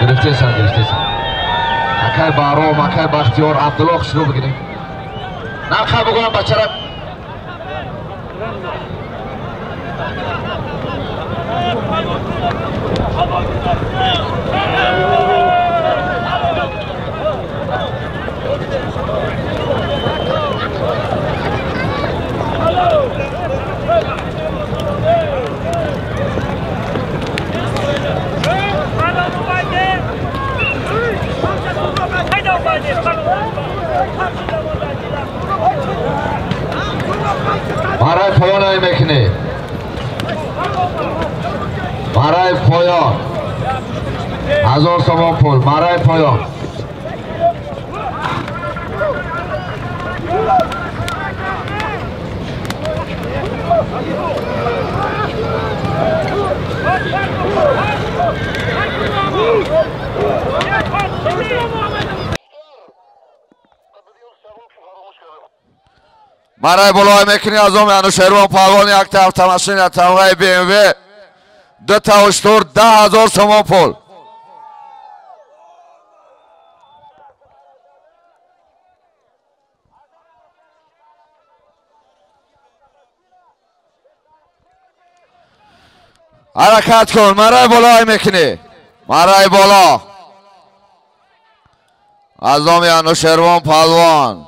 Гирифтесан, гирифтесан. Акай Баҳром, акай Бахтиёр, Абдулло хушрӯ бигирем. Нарха бугӯям бачара. Барои поён ай мекунӣ. Барои поён. 1000 сомон пул, барои поён. Барои болои мекунӣ аз оми Анушервон Палвон якта автомашина тамғаи BMW дута уштур 10 000 сомон пул. Ҳаракат кун, мараи болои мекунӣ, мараи боло аз номи Анушервон Палвон,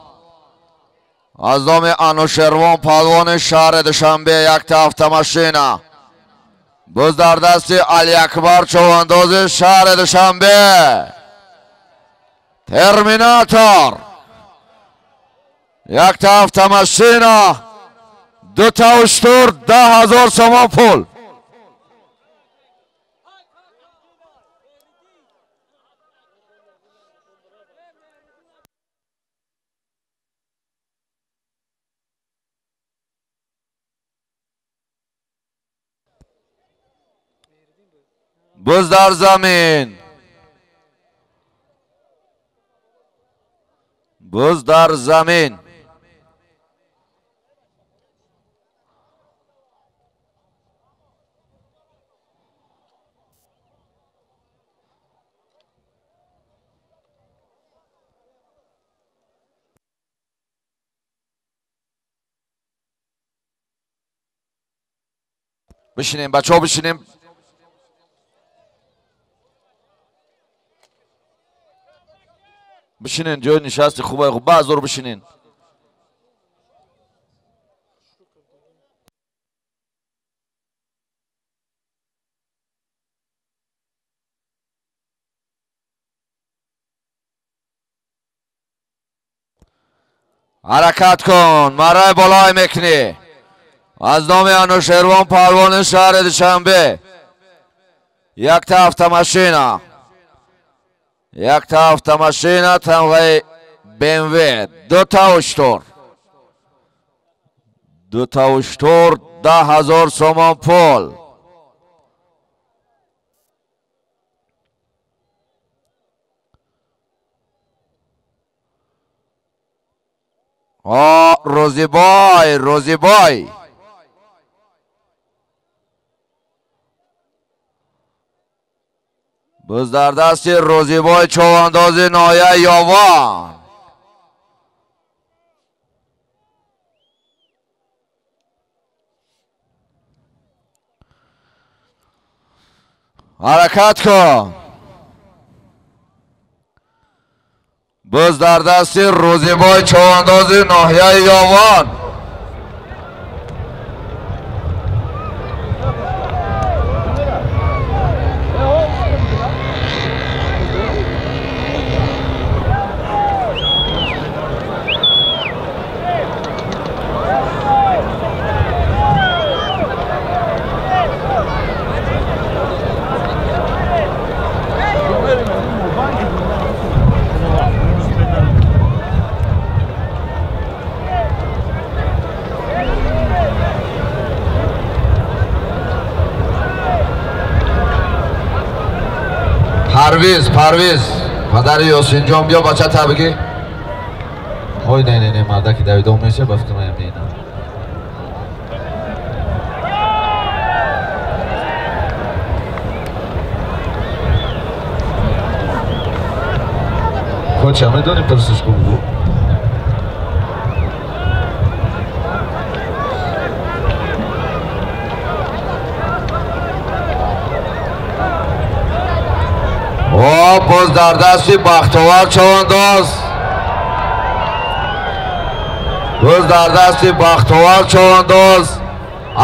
аз номи Анушервон Палвони шаҳри Душанбе якта автомашина боз дар дасти Алиакбар човандози шаҳри Душанбе Терминатор якта автомашина дута уштур 10 000 сомон пул. Боз дар замин, боз дар замин. Бишинем, бачаҳо, бишинем. Бишинен, ҷои нишасти хубай, хуб баъзор бишинен. Ҳаракат кун, мараи болой мекунӣ аз номи Анушервон Палвони шаҳри Душанбе якта автомашина, якта автомашина тамғаи BMW дута уштур, дута уштур 10 000 сомон пул. Рӯзибой, Рӯзибой, боз дар дасти Рӯзибой човандози ноҳияи Ёвон. Ҳаракат кун, боз дар дасти Рӯзибой човандози ноҳияи Ёвон. Парвиз, Парвиз, падари Ёсинҷон, биё бача табигӣ. Ой, не, не, не, мардаки давидон меша, ба фикр маям не. ча медонӣ пурсиш кун бу. О, боз дар дасти Бахтовар чавандоз. Боз дар дасти Бахтовар чавандоз.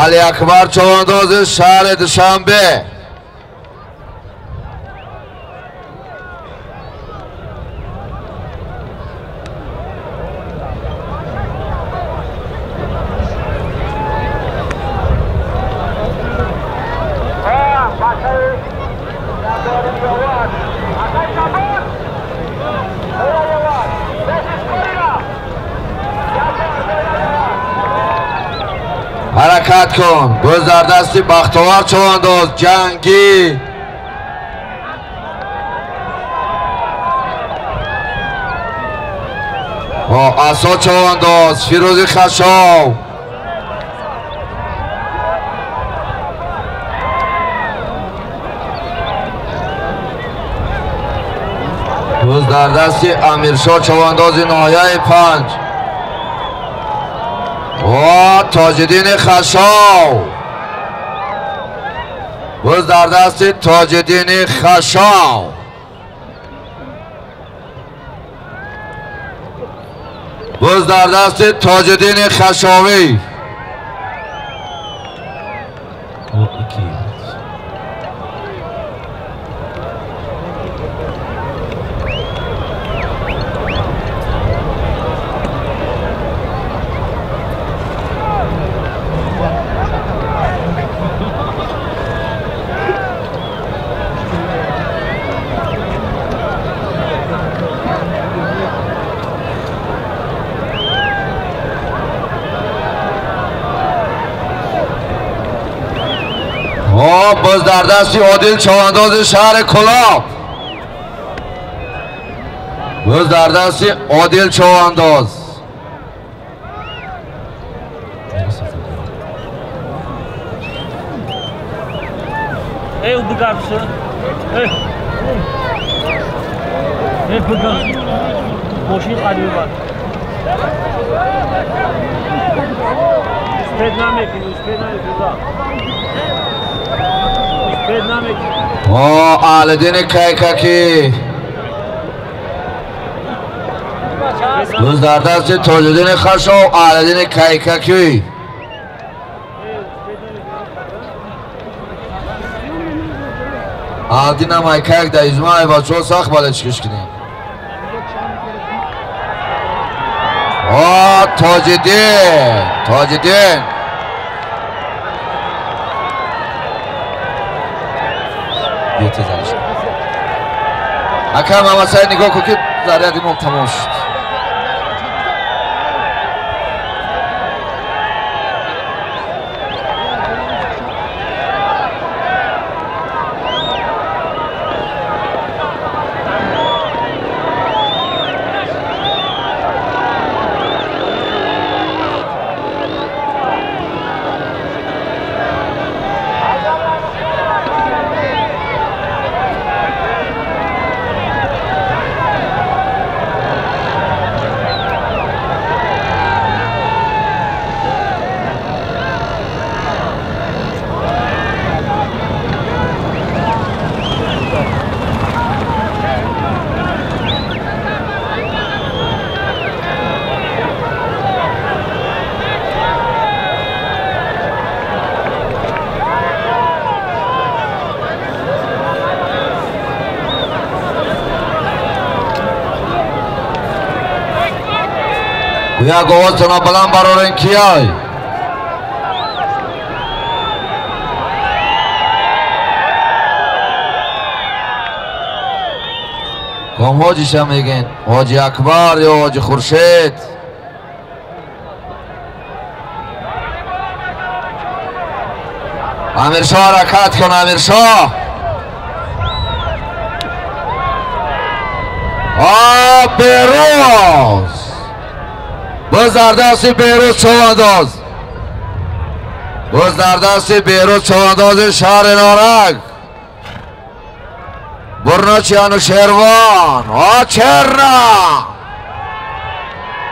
Алиакбар чавандози шаҳри Душанбе. Ҳаракат кун. Боз дар дасти Бахтовар чавандоз ҷангӣ. Асо чавандоз Фирӯзи Хашов. Боз дар дасти Амиршоҳ чавандози ноҳияи 5. О, Тоҷиддини Хашов. Боз дар дасти Тоҷиддини Хашов. Боз дар дасти Тоҷиддини Хашовӣ. Боз дар дасти Одил чавандози шаҳри Кӯлоб. Боз дар дасти Одил чавандоз. Эй, убегався. Эй. Эй, бегав. Мошин қадим бар. Успед намекунӣ, успед намекунӣ. О, Аҳлиддини Кайкакӣ. Боз дар дасти Тоҷиддини Хашов Аҳлиддини Кайкакӣ. Аҳлиддинам айкак дар измаи бачаҳо сахт бале чикиш кунем. О, Тоҷиддин, Тоҷиддин. Ака Мамасай нигоҳ кун ки заряди мо тамом шуд. Як овозтона баланд барорен кияй. Ком ҳоҷиша мегӯен? Ҳоҷи Акбар ё ҳоҷи Хуршед? Амиршоҳ ҳаракат кун, Амиршоҳ. О, Берӯз. Боз дар дасти Берӯз чавандоз. Боз дар дасти Берӯз чавандози шаҳри Норак. Бурночи Анушервон. О, Черна!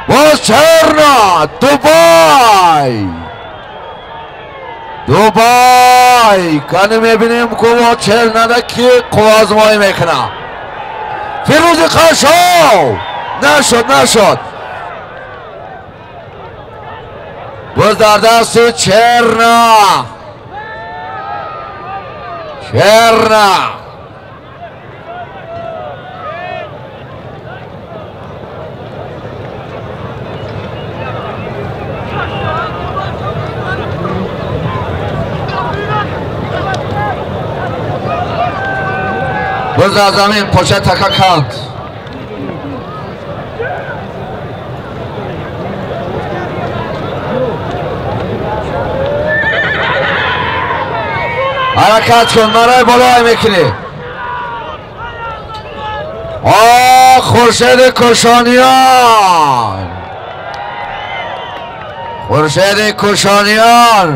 Боз Черна! Дубай! Дубай! Кани мебинем кува Чернада ки қувваозмоӣ мекунад. Фирӯзи Қашов! Нашуд, нашуд. Боз дар дасти Черна. Черна. Боз дар замин поча така канд. Ҳаракат кун, марай болои мекунӣ. О, Хуршеди Кушониён! Хуршеди Кушониён!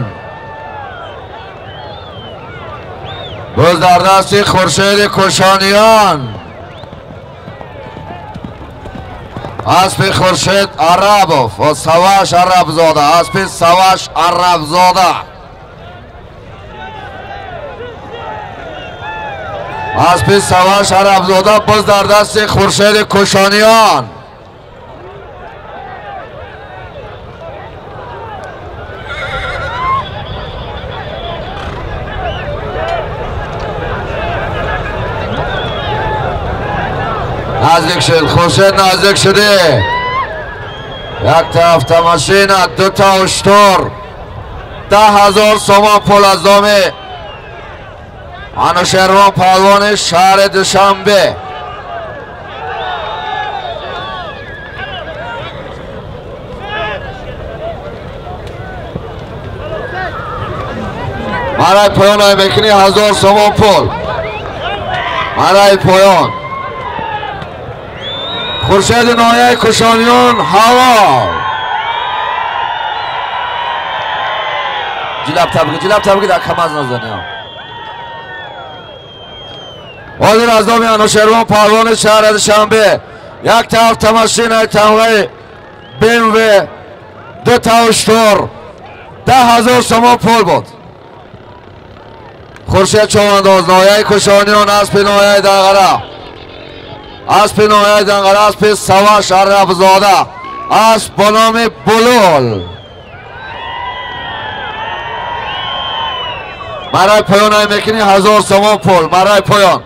Боз дар дасти Хуршеди Кушониён. Аспи Хуршед Арабов ва Саваш Арабзода. Аспи Саваш Арабзода. Аспи Саваш Арабзода боз дар дасти Хуршеди Кушониён. Наздик шуд, Хуршед наздик шуде. Якта автомашина, дута уштур, 10,000 сомон пул аз доми Анушервон паҳлавони шаҳри Душанбе. Марай поён ай мекунӣ 1000 сомон пул. Марай поён. Хуршеди ноҳияи Кушониён ҳаво. Ҷилаб табги, ҷилаб табги дар камаз назанем. Ҳозир аз номи Анушервон паҳлавони шаҳри Душанбе якта автомашинаи тамғаи BMW, дута уштур, 10,000 сомон пул буд. Хуршед Човандоз, ноҳияи Кушониён, аспи ноҳияи Данғара. Аспи ноҳияи Данғара, аспи Саваш Арабзода, асп бо номи Булул. Марай поён ай мекунӣ 1000 сомон пул. Марай поён.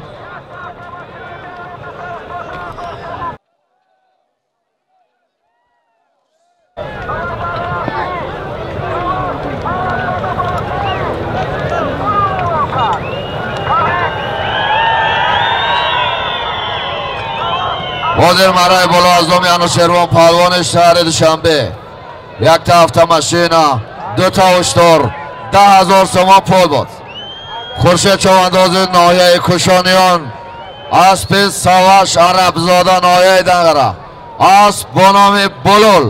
Ҳозир марай боло аз номи Анушервон паҳлавони шаҳри Душанбе якта автомашина, дута уштур, 10,000 сомон пул буд. Хуршед Човандози ноҳияи Кушониён, аспи Саваш Арабзода, ноҳияи Данғара, асп бо номи Булул.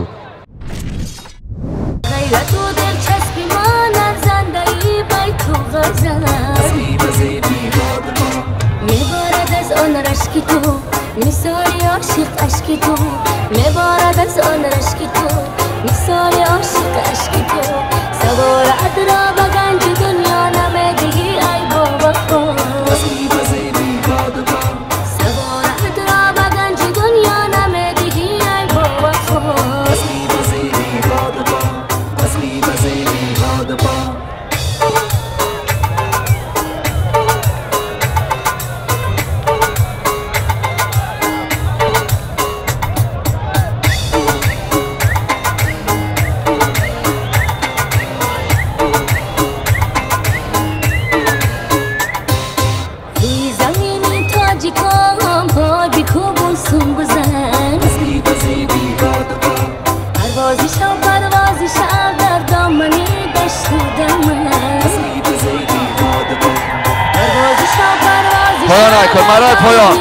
Мисоли ошиқ ашки ту меборад аз он рашки ту, мисоли ошиқ ашки ту. Саворат ро ба ганҷи дунё намедиҳӣ ай бовафо. Саворат ро ба ганҷи дунё намедиҳӣ ай бовафо. Поён айкон, марай поён.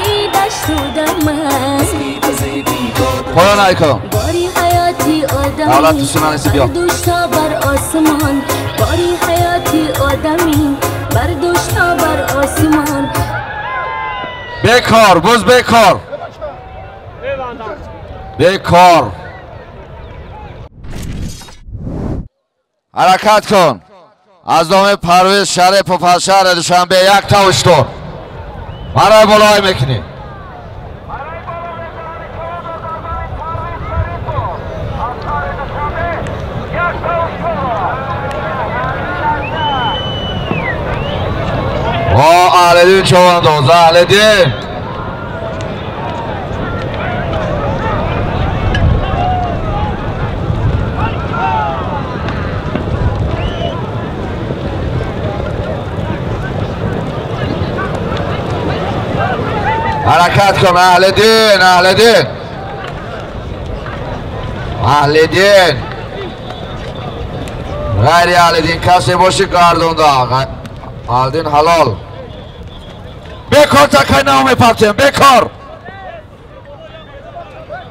Поён айкон. Давлат тусунаниси биё. Бекор, буз бекор. Бекор. Ҳаракат кун. Аз номи Парвиз Шарипов аз шаҳри Душанбе як та уштур. Барои болои мекунӣ. О, Аҳлиддин човандоз, Аҳлиддин. Ҳаракат кун, Аҳлиддин, Аҳлиддин. Аҳлиддин. Ғайри Аҳлиддин касе боши гардонда. Аҳлиддин ҳалол. Бекор такай нав мепартем, бекор.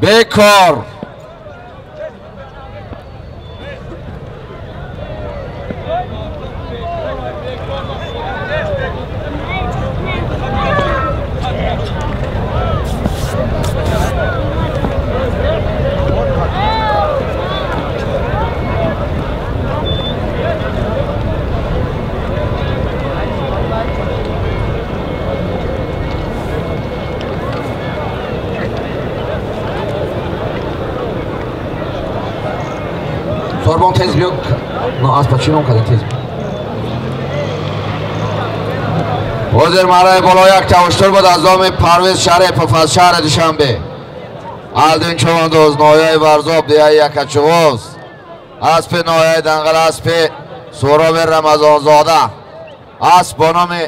Бекор. Сорбон тез биё. Но аз пачином када тез биё. Ҳозир мараи боло як тавуштур буд аз номи Парвиз Шарипов аз шаҳри Душанбе. Аҳлиддин човандоз ноҳияи Варзоб деҳаи Якачувоз. Аспи ноҳияи Данғара, аспи Суроби Рамазонзода. Асп бо номи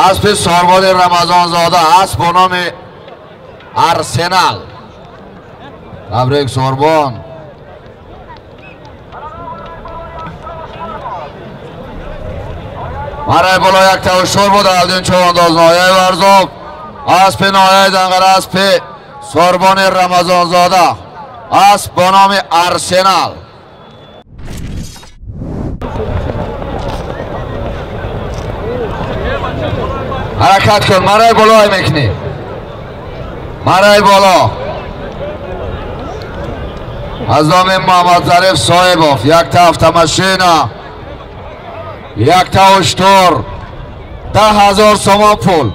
аспи Сорбони Рамазонзода, асп бо номи Арсенал. Табрик Сорбон. Барои боло як тавуштур буд Аҳлиддин човандоз ноҳияи Варзоб, аспи ноҳияи Данғара, аспи Сорбони Рамазонзода, асп бо номи Арсенал. Ҳаракат кун, мараи боло мекунӣ. Мараи боло. Аз номи Муҳаммад Зариф Соҳибов як та автомашина, як та уштур, 10,000 сомон пул.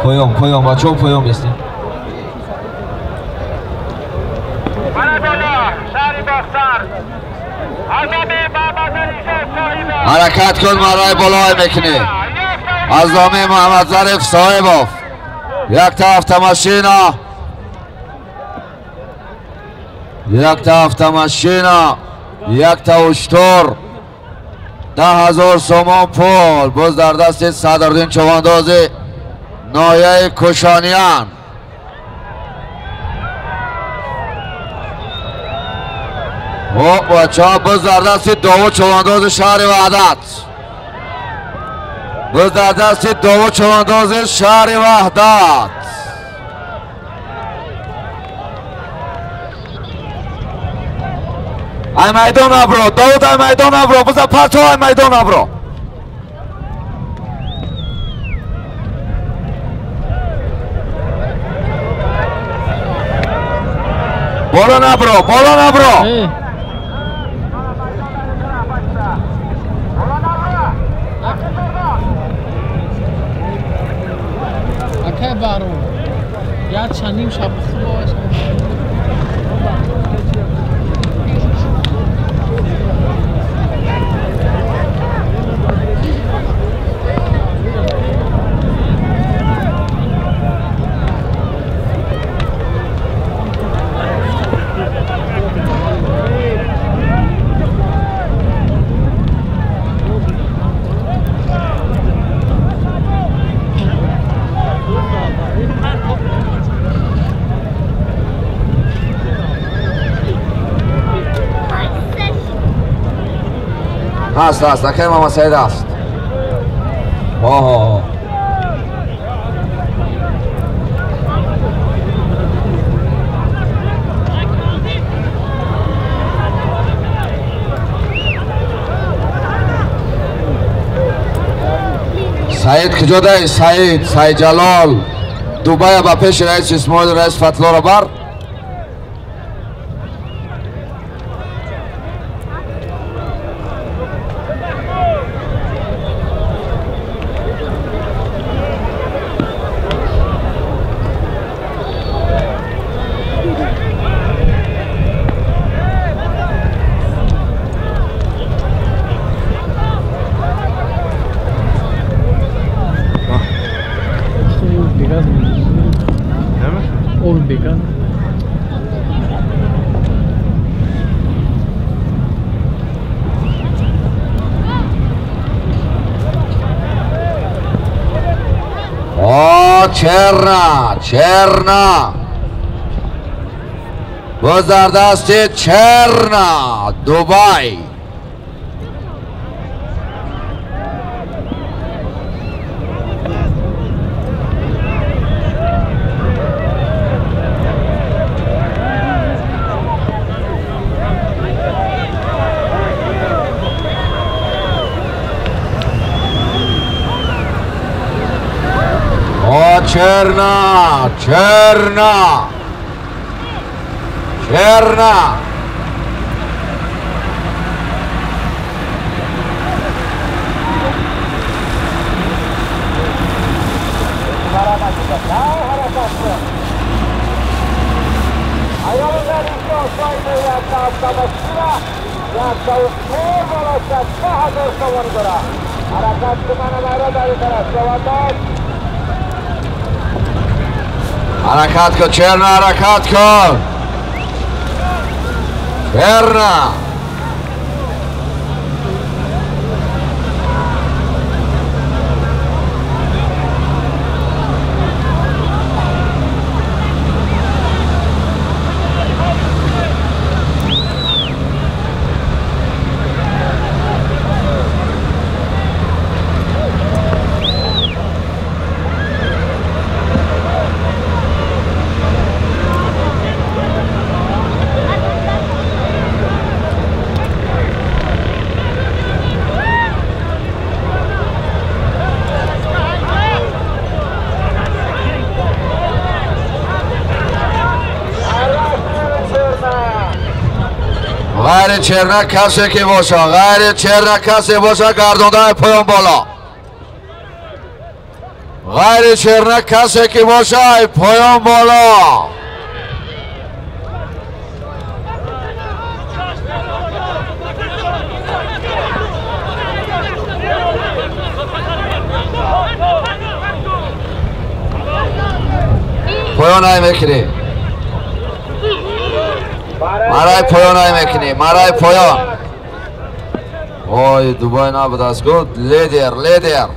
Поём, поём, бачаҳо поём бестем. Ҳаракат кун, мараи болои мекунӣ. Аз номи Муҳаммад Зариф Соҳибов як та автомашина, як та автомашина, як та уштур, 10,000 сомон пул. Боз дар дасти Садриддин човандози ноҳияи Кушониён. О, бачаҳо, боз дар дасти Довуд човандози шаҳри Ваҳдат. Боз дар дасти Довуд човандози шаҳри Ваҳдат. Ай майдон абро, Довуд, ай майдон абро, буза парчо, ай майдон абро. Боло набро, боло набро. Акай баро. Я чаним шаб хуб. Аст, аст, акай Муҳаммад Саид аст. Ҳо. Саид куҷодай? Саид, Саид Ҷалол. Дубая ба пеши раис Исмоил, раис Фатлоро бар. Черна, Черна. Боз дар дасти Черна, Дубай. Черна, Черна, Черна. Ҳаракат кун, Черна, ҳаракат кун. Черна. غیر چرنه کسی که باشه، غیر چرنه کسی باشه گردانده پایان بالا. غیر چرنه کسی که باشه پایان بالا. پایان نمیکنی. марай поён ай мекунӣ, марай поён. Ой, Дубай набуд аст гуфт. Лидер, лидер,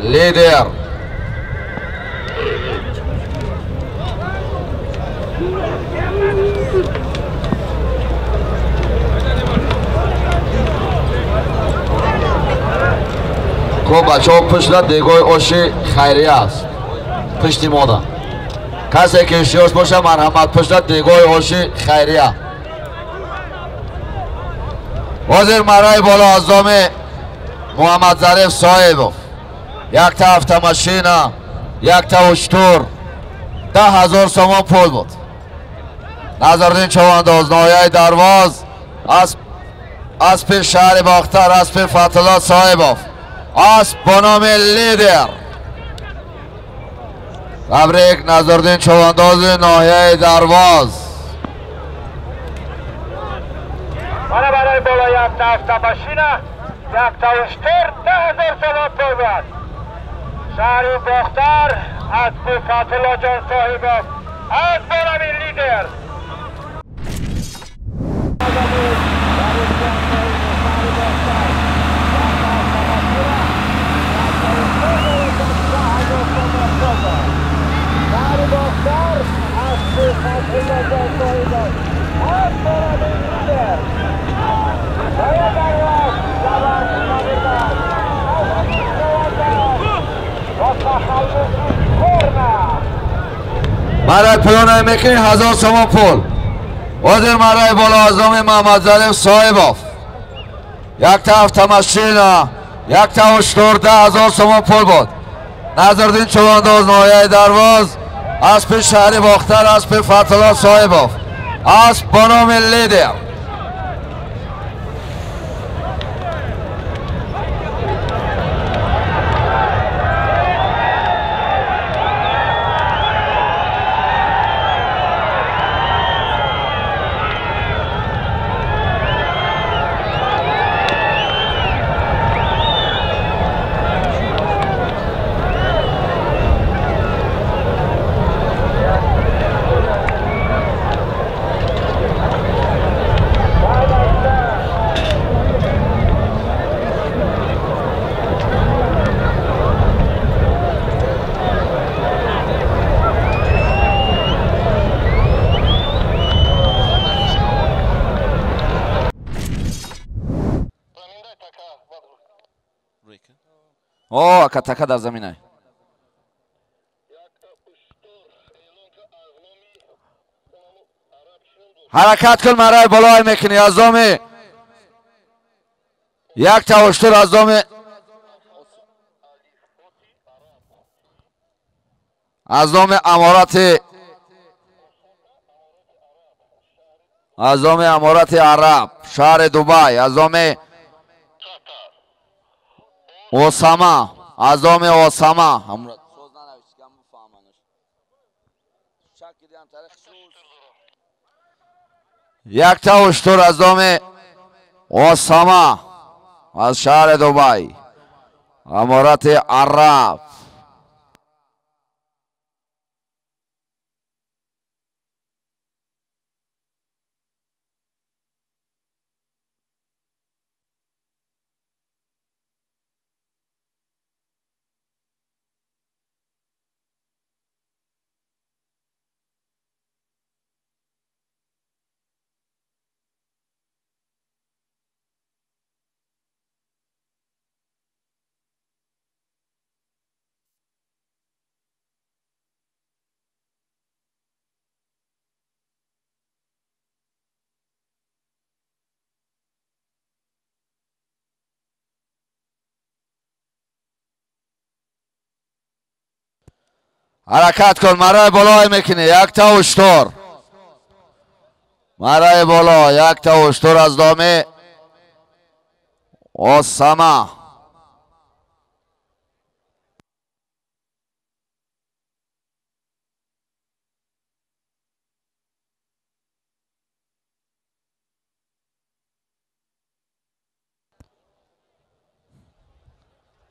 лидер. Хуб, бачаҳо, пушта дегои оши хайрия аст, пушти мода. Касе ки иштиёш боша, марҳамат, пушта дегои оши хайрия. Ҳозир мараи боло аз доми Муҳаммадзариф Соҳибов. Якта автомашина, якта уштур, 10 000 сомон пул буд. Назардин Чавандоз, ноҳияи Дарвоз, аспи шаҳри Бохтар, аспи Фатулло Соҳибов, асп бо номи Лидер. Табрик, Назардин Чавандози ноҳияи Дарвоз. Мана барои боло якта автомашина, якта уштур, 10 000 сомон пул буд. Шаҳри Бохтар, аспи Фатуллоҷон Соҳибов, асп бо номи Лидер. Шаҳри Бохтар, аспи Фатуллоҷон Соҳибов, асп бо номи Лидер. Марай поёна мекунӣ 1000 сомон пул. Ҳозир марай боло аз номи Маҳмадзалим Соҳибов. Якта автомашина, якта уштур 10000 сомон пул буд. Назриддин Чувандоз ноҳияи Дарвоз, аспи шаҳри Бохтар, аспи Фатҳулло Соҳибов. Асп бо номи Лидер. О, акатака дар заминай. Ҳаракат кун, марай болой мекунӣ аз доми як та уштур аз доми аморати аз доми аморати Араб, шаҳри Дубай, аз доми Осама, аз доми Осама. Якта уштур аз доми Осама аз шаҳри Дубай, аморати Араб. Ҳаракат кун, марай болой мекунӣ, якта уштур. Марай боло, якта уштур аз доми Осама.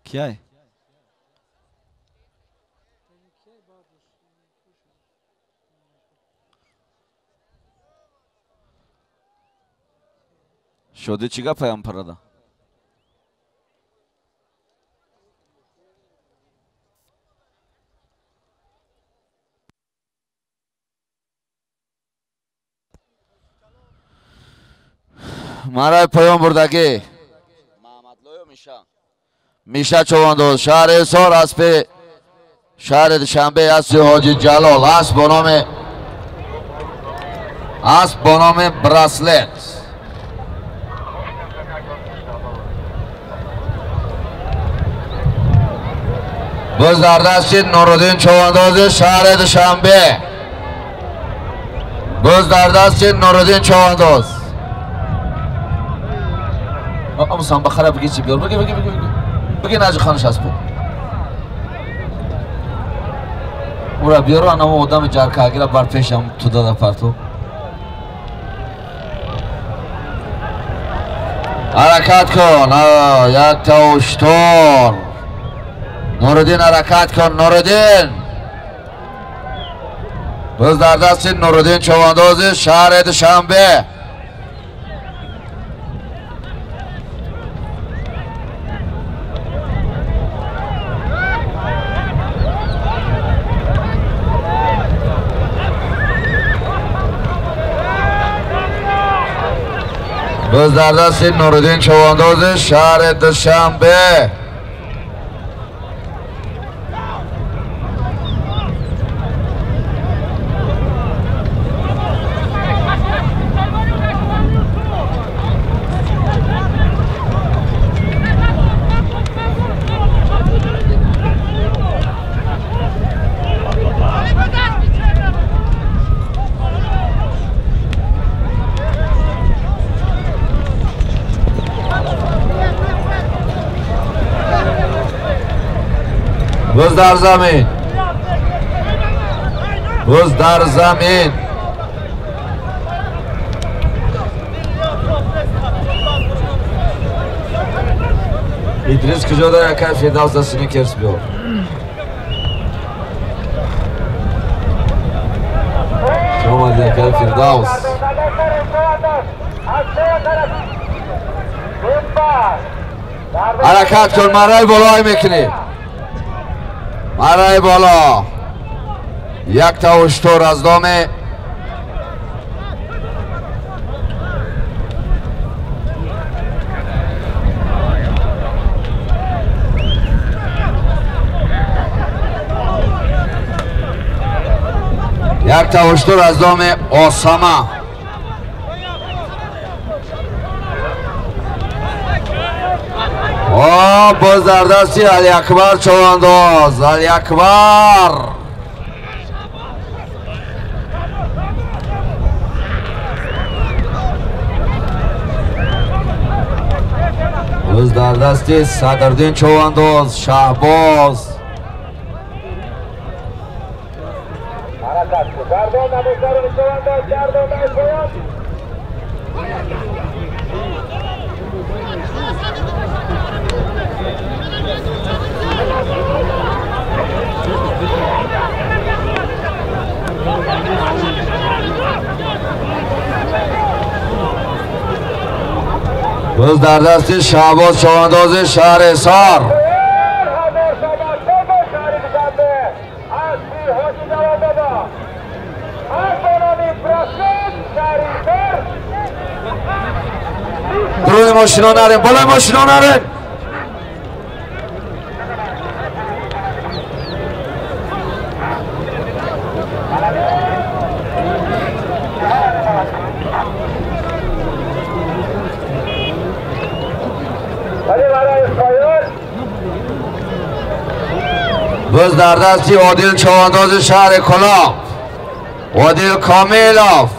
Кияй? Шоди чӣ гапаям парада? Марай поён бурдагӣ. Миша Чувандоз, шаҳри Ҳисор, аспи шаҳри Душанбе, аспи Ҳоҷи Ҷалол, асп бо номи Браслет. Боз дар дасти Нуруддин Чувандози шаҳри Душанбе. Боз дар дасти Нуруддин Чувандоз. Амусан бахара бигӣ чӣ биёр, бигӣ бигӣ бигӣ бигӣ наҷи хонаш аспу. Ура биёру анамо одами ҷаркагира бар пешам ту дада парту. Ҳаракат кун, якта уштур. Нуруддин ҳаракат кун, Нуруддин. Боз дар дасти Нуруддин Чувандози шаҳри Душанбе. Боз дар дасти Нуруддин Чувандози шаҳри Душанбе. Боз дар замин. Боз дар замин. Идрис куҷо дора якай Фирдавс да сникерс биёр. Омад якай Фирдавс. Ҳаракат кун, марраи болои мекунӣ. Марраи боло. Якта уштур аз доми якта уштур аз доми Осама. О, боз дар дасти Алиакбар човандоз. Алиакбар. Боз дар дасти Садриддин човандоз, Шаҳбоз. Боз дар дасти Шаҳбоз човандози шаҳри Ҳисор. Дуруни мошино нарем, болои мошино нарем. Боз дар дасти Одил човандози шаҳри Кӯлоб. Одил Комилов.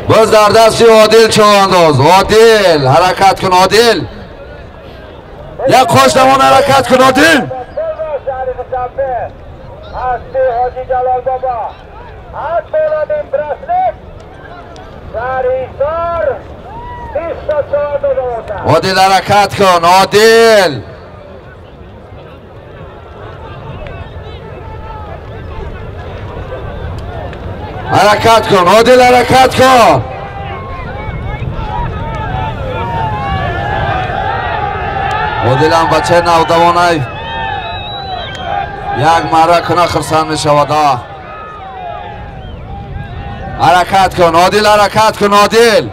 Боз дар дасти Одил човандоз. Одил ҳаракат кун, Одил. Як қош дамон ҳаракат кун, Одил. Одил ҳаракат кун, Одил. Ҳаракат кун, Одил ҳаракат кун. Одил ҳам бачаи навдавонай як марра куна хурсанд мешавад. Ҳаракат кун, Одил ҳаракат кун, Одил.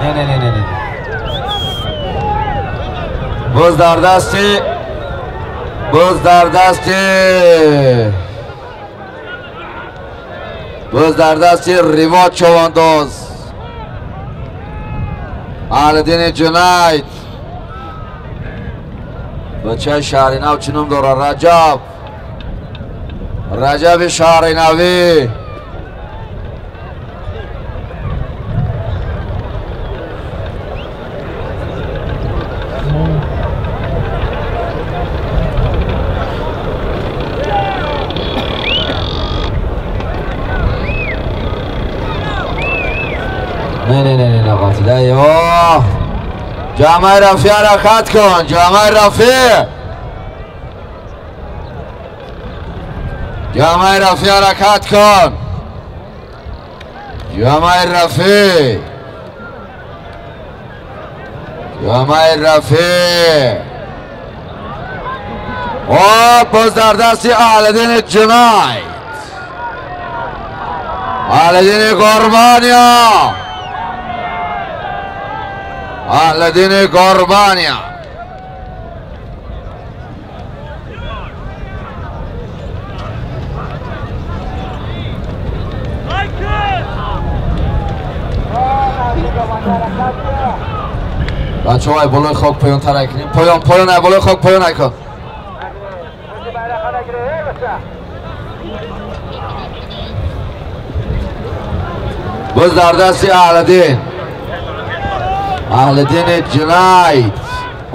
Не, не, не, не, не. Боз дар дасти, боз дар дасти, боз дар дасти Ривод човандоз. Аҳлиддини Ҷунайд. Бачаи шаҳри нав чӣ ном дорад? Раҷаб. Раҷаби шаҳри навӣ. Не, не, не, не, не, ҷамъаи Рафеъ ҳаракат кун, ҷамъаи Рафеъ. ҷамъаи Рафеъ ҳаракат кун. ҷамъаи Рафеъ. ҷамъаи Рафеъ. О, боз дар дасти Аҳлиддини Ҷунайд. Аҳлиддини Қурбония. Аҳлиддини Қурбония. бачаҳо ай болои хок поёнтар айкунем. Поён, поён, ай болои хок поён айкун. Боз дар дасти Аҳлиддин. Аҳлиддини Ҷунайд.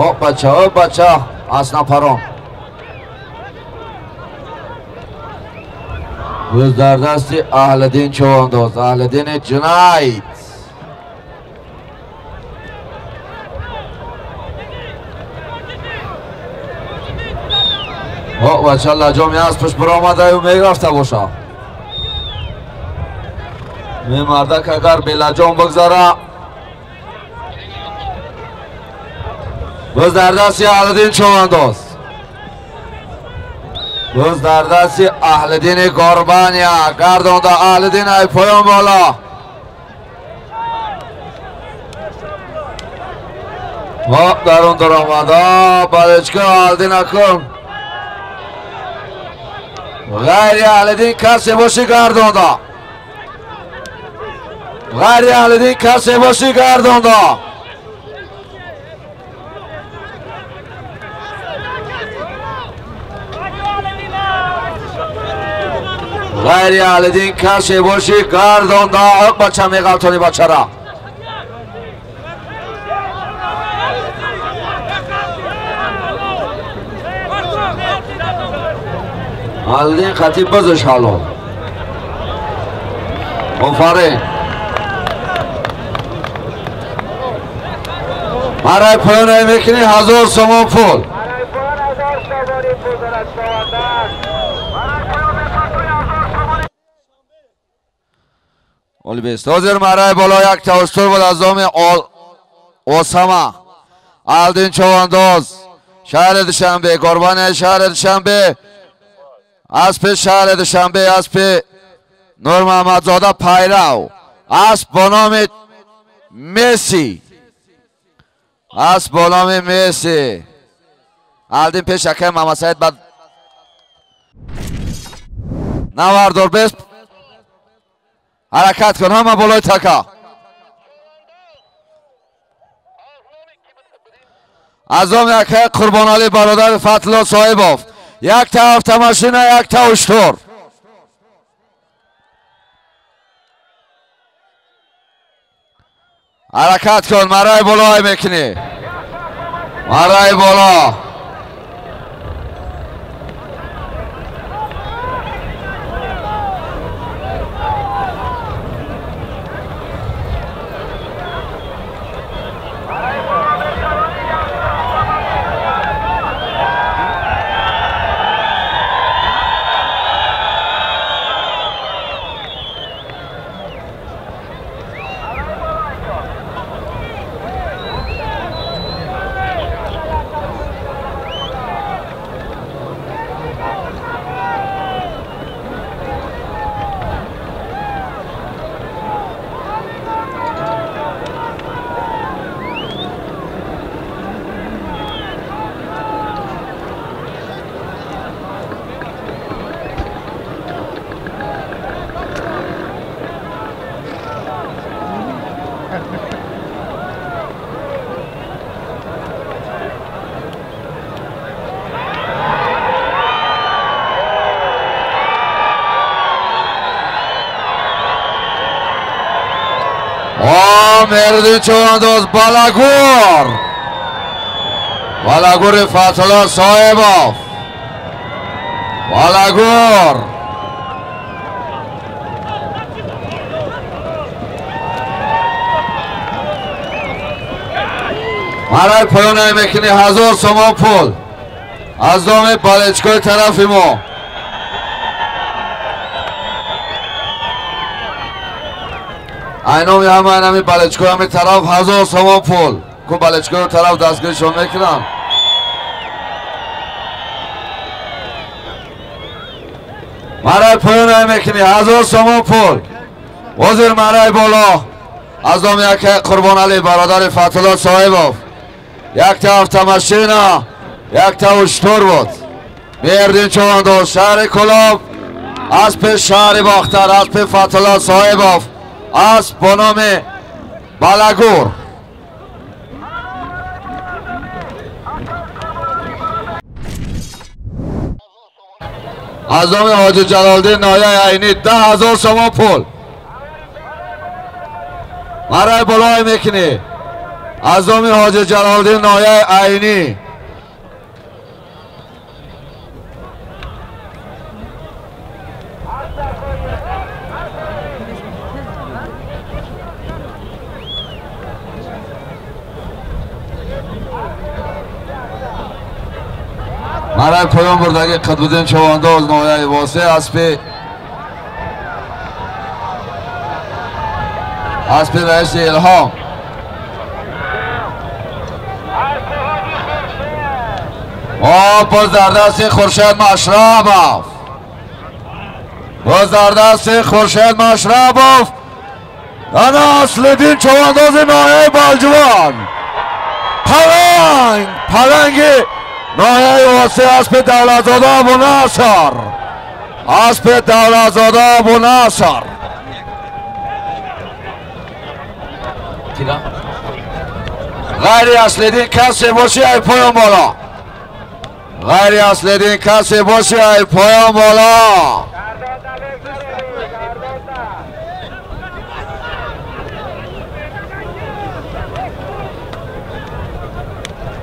О бача, о бача, аснапарон. Боз дар дасти Аҳлиддин чувандоз, Аҳлиддини Ҷунайд. О бача, лаҷоми аспаш баромадаю мерафта боша. Мемардак агар белаҷон бигзара. Боз дар дасти Аҳлиддин чувандоз. Боз дар дасти Аҳлиддини Горбания. Гардонда Аҳлиддин ай поён боло. Ҳоп дарун даромада. Балечка Аҳлиддин акун. Ғайри Аҳлиддин касе боши гардонда. Ғайри Аҳлиддин касе боши гардонда. Ғайри Аҳлиддин касе боши гардонда. Бача меғалтони бачара. Аҳлиддин хатиб бозаш ҳалол. Офарин. Барои поён мекунӣ 1000 сомон пул. Олибест. Ҳозир мараи боло як тавастур буд аз номи Осама. Аҳлиддин чувандоз. Шаҳри Душанбе, Горбани шаҳри Душанбе. Аспи шаҳри Душанбе, аспи Нурмаҳмадзода пайрав. Асп бо номи Месси. Асп бо номи Месси. Аҳлиддин пеш акай Муҳаммадсаид бад навардор бес ҳаракат кун ҳама болои така. Аз номи акай Қурбоналӣ бародари Фатло Соҳибов. Якта автомашина, якта уштур. Ҳаракат кун, мараи боло ай мекунӣ. Мараи боло. Меҳриддин чувандоз Балагур. Балагури Фатулло Соҳибов. Балагур. Барои поён мекунӣ 1000 сомон пул. Аз номи балечкои тарафи мо. Айноми ҳама инами балечкои ҳами тараф 1000 сомон пул. Ку балечкои тараф дастгиришон мекунам. Мараи поён мекунӣ 1000 сомон пул. Ҳозир мараи боло аз номи яке Қурбоналӣ бародари Фатулло Соҳибов. Якта автомашина, якта уштур буд. Меҳриддин чувандоз шаҳри Кӯлоб, аспи шаҳри Бохтар, аспи Фатулло Соҳибов. Асп бо номи Балагур. Аз номи Ҳоҷи Ҷалолдин ноҳияи Айнӣ 10,000 сомон пул. Марай болой мекунӣ. Аз номи Ҳоҷи Ҷалолдин ноҳияи Айнӣ. Марай поён бурдаги Қутбиддин Чавандоз ноҳияи Восеъ аспи раиси Илҳом. Боз дар дасти Хуршед Машрабов. Боз дар дасти Хуршед Машрабов. Ана Аслиддин Чавандози ноҳияи Балҷувон. Паланг, паланги ноҳияи Восеъ аспи Давлатзода Абунаср. Аспи Давлатзода Абунаср. Ғайри Аслиддин касе боши ай поён боло. Ғайри Аслиддин касе боши ай поён боло.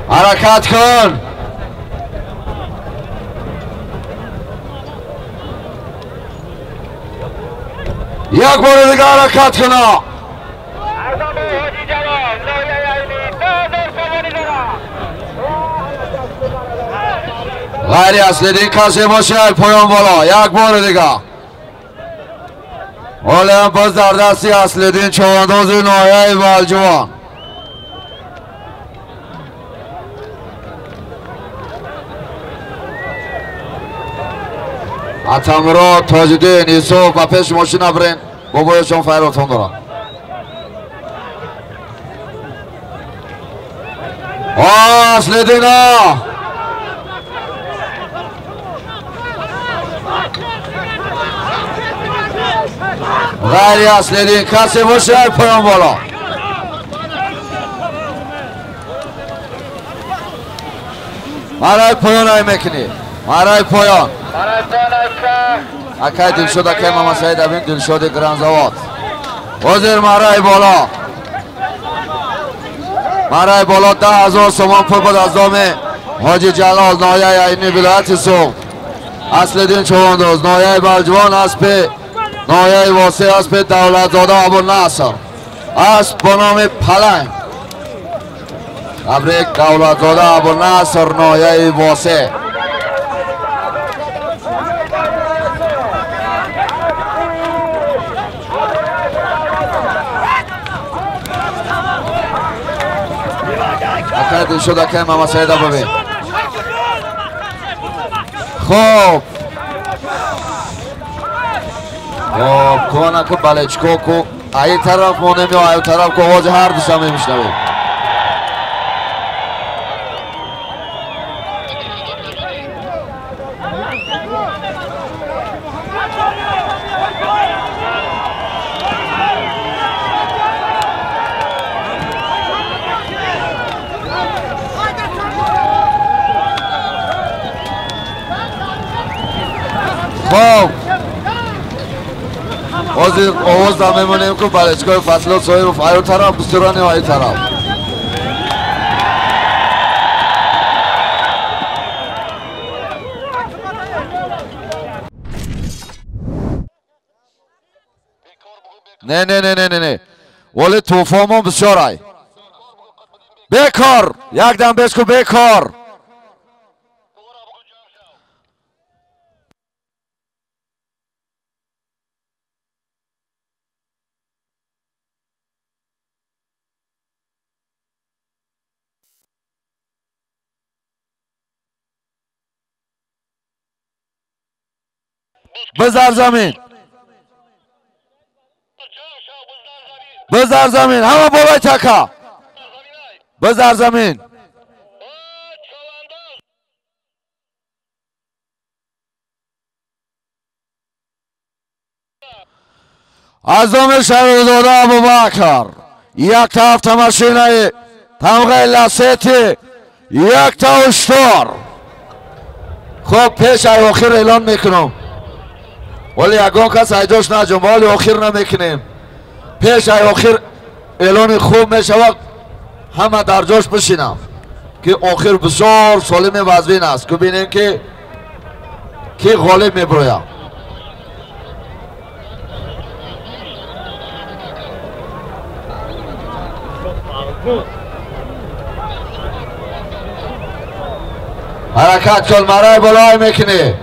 Ҳаракат кун. Як бори дига ҳаракат куна. Ғайри Аслиддин касе боши ай поён боло. Як бори дига. Ҳолиам боз дар дасти Аслиддин Чавандози ноҳияи Балҷувон. Атамурод, Тоҷиддин, Юсуф ба пеши мошина бирен, бобоёшон файротон доранд. Аслиддино! Ғайри Аслиддин касе боши ай поён боло. Марай поён ай мекунӣ. Марай поён. Акай Дилшод, акай Мамасаид Абин, Дилшоди Гранзавод. Ҳозир марай боло. Марай боло 10,000 сомон пул буд аз номи Ҳоҷи Ҷалол ноҳияи Айнӣ вилояти Суғд. Аслиддин Чавандоз ноҳияи Балҷувон аспи ноҳияи Восеъ аспи Давлатзода Абунаср. Асп бо номи Паланг. Табрик Давлатзода Абунаср ноҳияи Восеъ. Акай Дилшод, акай Мамасаид бибин. Хоб. Хоб, кона ку балечко ку ай тараф монем ё ай тараф ку овози ҳар душа мемишнавем. Хоб. Ҳозир овоз да мемонем ку балечкои Фатло Соиров аю тараф бисёрани ай тараф. Не, не, не, не, не, не. Вале тӯфонмон бисёр ай. Бекор! Якдам беш ку бекор! بزار زمین، بزار زمین، همه بالای تکا، بزار زمین. از نام شهرزاده ابوبکر یک تاавтомашинаи тамғаи Ласети, як та уштор. Хуб, пеш ай охир эълон мекунам. Вале ягон кас айҷош наҷум, вале охир намекунем. Пеш ай охир эълони хуб мешавад, ҳама дар ҷош бишинам, ки охир бисёр солими вазвин аст, ки бинем ки ки ғолиб мебирояд. Ҳаракат кун, марай болой мекунӣ.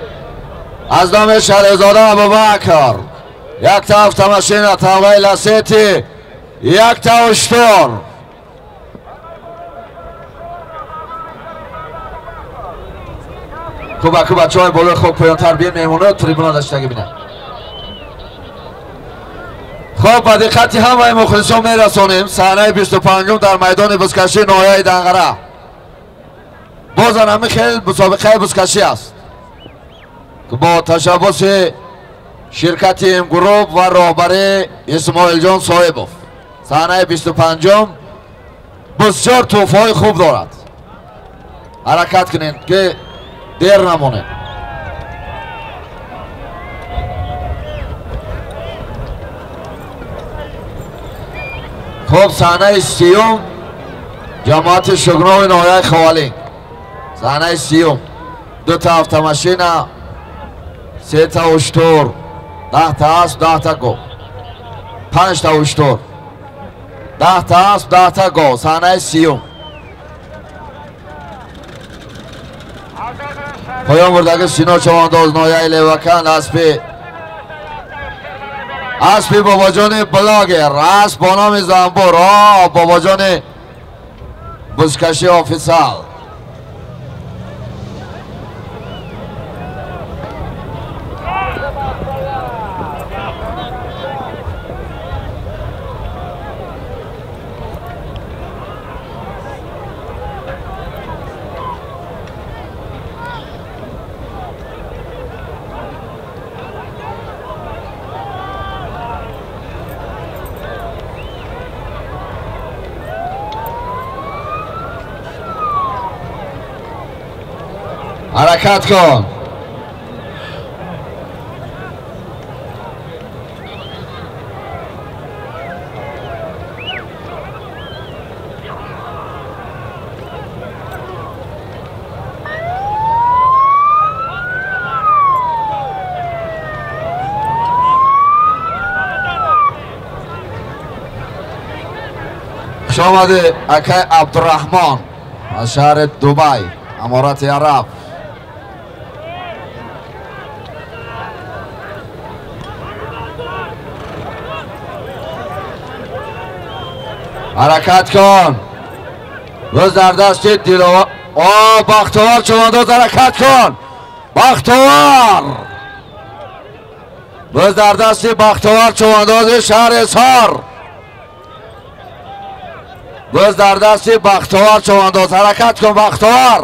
Аз номи Шаҳрзода Абубакр якта автомашина тамғаи Ласети, якта уштур. Хуб, аку бачаҳои болои хок поёнтар биё, меҳмонро трибуна даштагӣ бинад. Хуб, ба диққати ҳамаи мухлисон мерасонем, саҳнаи 25-ум дар майдони бузкашии ноҳияи Данғара. Бозан ҳамин хел мусобиқаи бузкашӣ аст бо ташаббуси ширкати М-Групп ва роҳбари Исмоилҷон Соҳибов. Саҳнаи 25-ум бисёр тӯҳфаҳои хуб дорад. Ҳаракат кунед, ки дер намонед. Хуб, саҳнаи 30-ум ҷамоати Шугнови ноҳияи Ховалинг. Саҳнаи 30-ум дута автомашина, сета уштур, 10та асп, 10та гов, 5та уштур, 10та асп, 10та гов. Саҳнаи 30-ум. Поён бурдаги Сино Чавандоз, ноҳияи Левакан, аспи бобоҷони блогер, асп бо номи Замбур, бобоҷони бузкаши офисал. Ҳаракат кун. Хуш омадӣ, акай Абдураҳмон аз шаҳри Дубай, Аморати Араб. Ҳаракат кун. Боз дар дасти Диловар. О, Бахтовар чувандоз, ҳаракат кун. Бахтовар. Боз дар дасти Бахтовар чувандози шаҳри Ҳисор. Боз дар дасти Бахтовар чувандоз, ҳаракат кун, Бахтовар.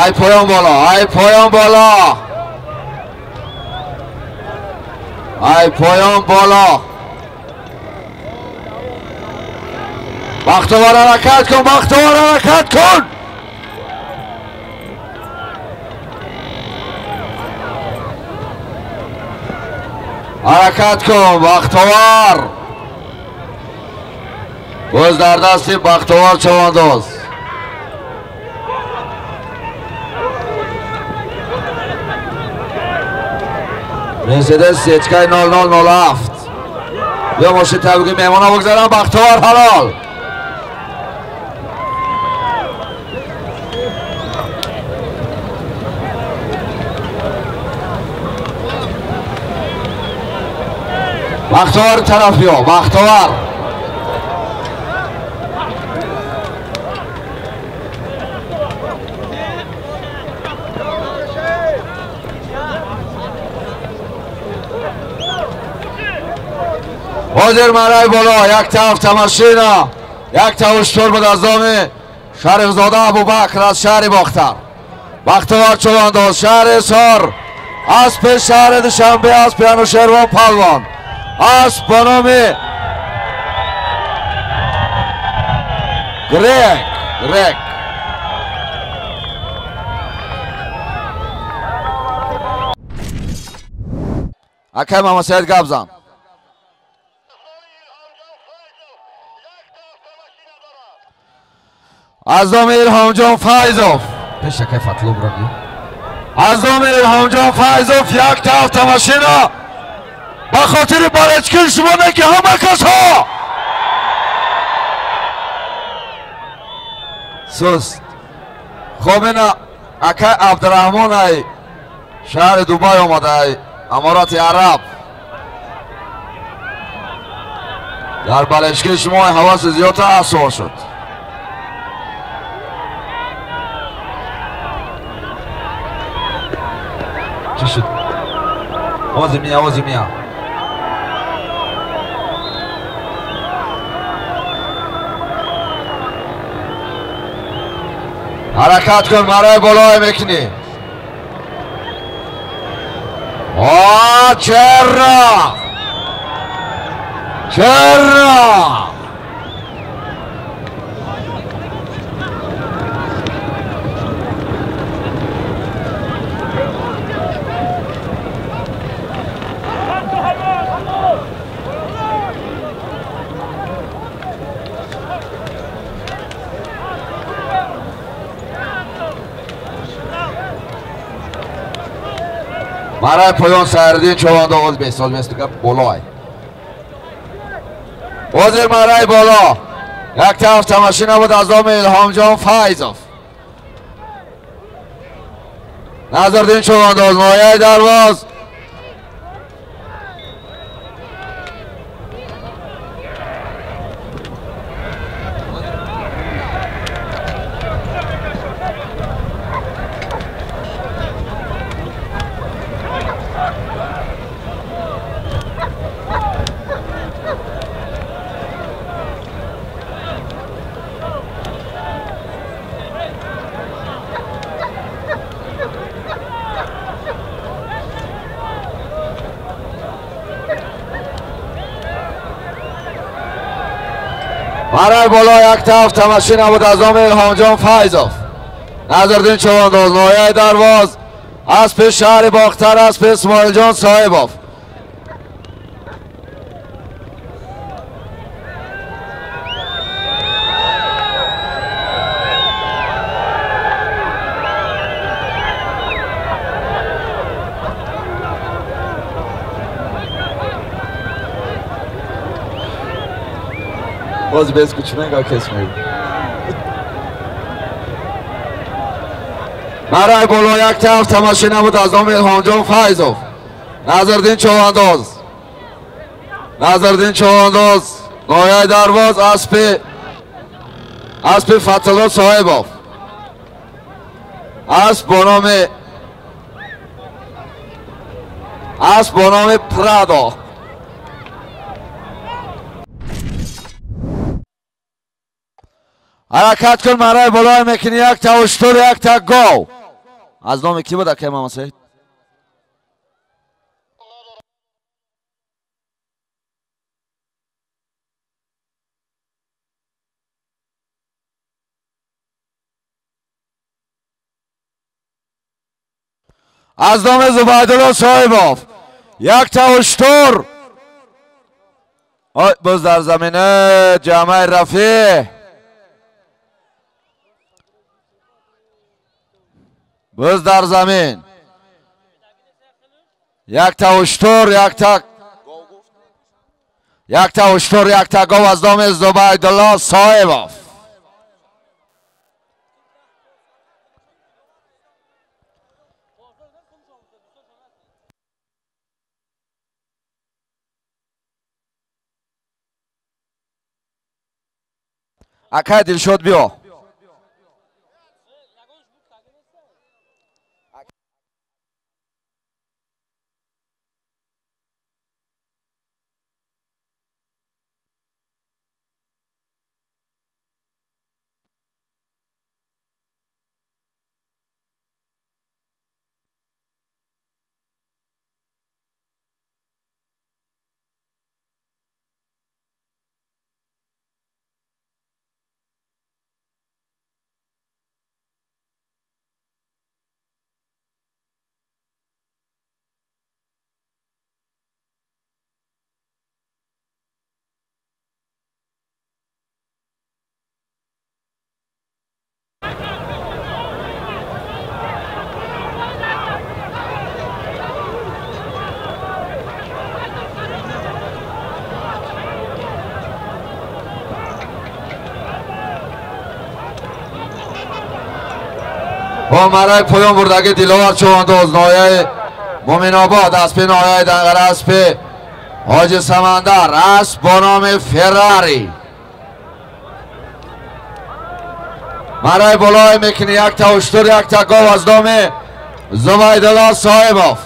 Ай поён боло, ай поён боло, ай поён боло. Бахтовар ҳаракат кун, Бахтовар ҳаракат кун. Ҳаракат кун, Бахтовар. Боз дар дасти Бахтовар чавандоз. Мерседес сечкаи 0007. Биё мошин табриги меҳмона бигзарам. Бахтовар ҳалол. Бахтовар тараф биё, Бахтовар. Ҳозир марай боло, якта автомашина, якта уштур буд аз номи Шарифзода Абубакр аз шаҳри Бохтар. Бахтовар Чувандоз шаҳри Ҳисор. Аспи шаҳри Душанбе, аспи Анушервон Палвон. Асп ба номи Грек, Грек. Акай Мамасаид гап зан. Аз номи Илҳомҷон Файзов. Пеш акай Фатлу бираги. Аз номи Илҳомҷон Файзов якта автомашина ба хотири баречкил шумо не ки ҳама касҳо. Суст. Хоб ина акай Абдураҳмон ай шаҳри Дубай омада, ай Аморати Араб. Дар балешкии шумо ҳаваси зиёдтар афзол шуд. Чӣ шуд? Ози мия, ози мия. Ҳаракат кун, барои болое мекунӣ. О, чера! Чера! Барои поён Сайриддин Чувандоз бесол местуга болой. Ҳозир мараи боло якта автомашина буд аз номи Илҳомҷон Файзов. Назриддин Чувандоз ноҳияи Дарвоз. Барои боло якта автомашина буд аз номи Илҳомҷон Файзов. Назриддин Чувандоз ноҳияи Дарвоз. Аспи шаҳри Бохтар, аспи Исмоилҷон Соҳибов. Боз без кучмега кес мегӯ. Барои боло якта автомашина буд аз номи Илҳомҷон Файзов. Назриддин Чувандоз. Назриддин Чувандоз ноҳияи Дарвоз, аспи Фатулло Соҳибов. Асп бо номи Прадо. Ҳаракат кун, мараи болое мекунӣ якта уштур, якта гов. Аз номи кӣ буд акай Мамасаид? Аз номи Зубайдулло Соҳибов якта уштур. Ой, боз дар замина ҷамъаи Рафеъ. Боз дар замин якта уштур, якта уштур, якта гов аз номи Зубайдулло Соҳибов. Акай Дилшод биё. Бо мараи поён бурдаги Диловар Чувандоз ноҳияи Муминобод, аспи ноҳияи Данғара, аспи Ҳоҷи Самандар, асп бо номи Феррари. Мараи болое мекунӣ якта уштур, якта гов аз номи Зубайдулло Соҳибов.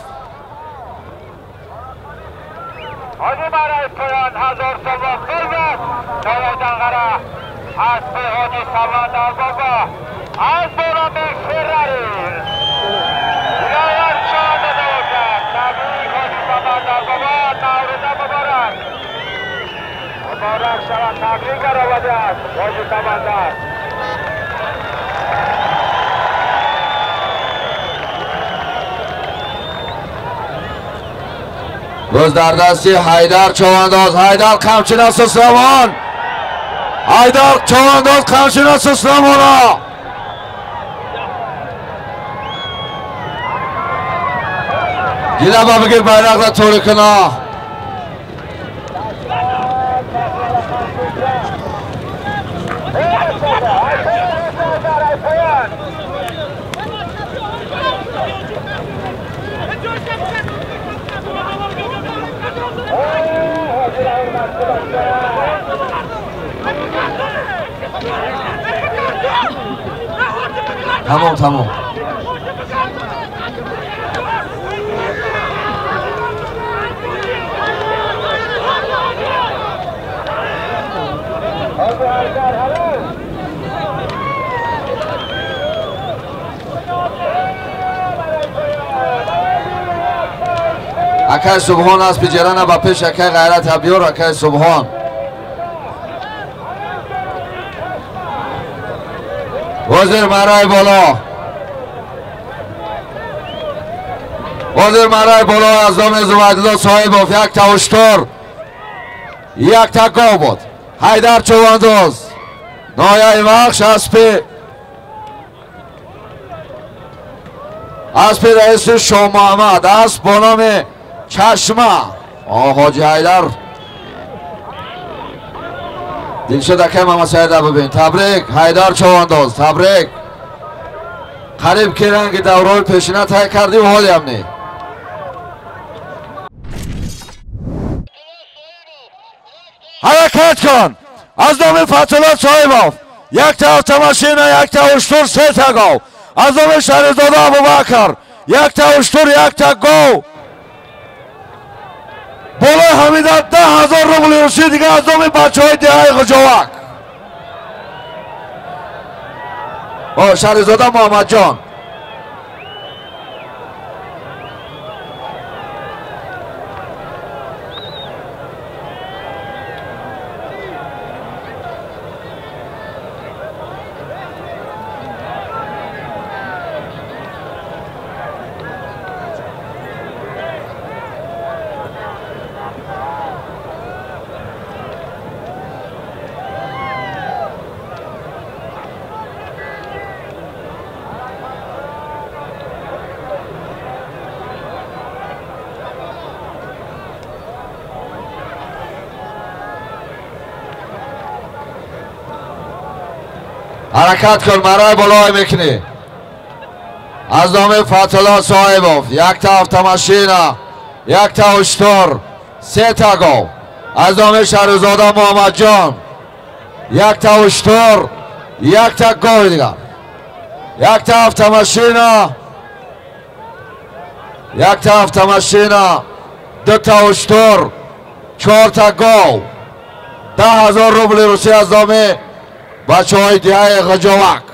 Ҳоҷи мараи поён 1000 сомон пул буд. Ноҳияи Данғара, аспи Ҳоҷи Самандар бобо, аз бо номи Феррари. Диловар Чувандоз бошад. Табрик Ҳоҷи Самандар бобо, Наврӯза муборак. Муборак шавад, табрик бароварда аст Ҳоҷи Самандар. Боз дар дасти Ҳайдар Чувандоз. Ҳайдар қамчина сусравон. Ҳайдар Чувандоз қамчина сусравона. Гилаба бигир байрақра тӯри куна. Тамом, тамом. Акай Субҳон аспи ҷерана ба пеш акай Ғайрат биёр, акай Субҳон. Ҳозир мараи боло. Ҳозир мараи боло аз номи Зубайдулло Соҳибов якта уштур, якта гов буд. Ҳайдар Чувандоз ноҳияи Вахш, аспи раиси Шоҳмуҳаммад, асп бо номи Чашма. Ҳоҷи Ҳайдар дилшод акай Мамасаида бибин. Табрик Ҳайдар Чувандоз, табрик. Қариб ки ранги давраҳои пешина тай кардӣ, ҳолиам не. Ҳаракат кун. Аз номи Фатулло Соҳибов якта автомашина, якта уштур, сета гов. Аз номи Шарифзода Абубакр якта уштур, якта гов. Болои ҳамида 10 000 рубли русӣ дига аз номи бачаҳои деҳаи Ғуҷовак. Шарифзода Муҳаммадҷон. Ҳаракат кун, мараи болое мекунӣ. Аз номи Фатулло Соҳибов якта автомашина, якта уштур, сета гов. Аз номи Шарифзода Муҳаммадҷон якта уштур, якта гови дигар. Якта автомашина, якта автомашина, дута уштур, чорта гов. 10 000 рубли русӣ аз номи бачаҳои деҳаи Ғуҷовак.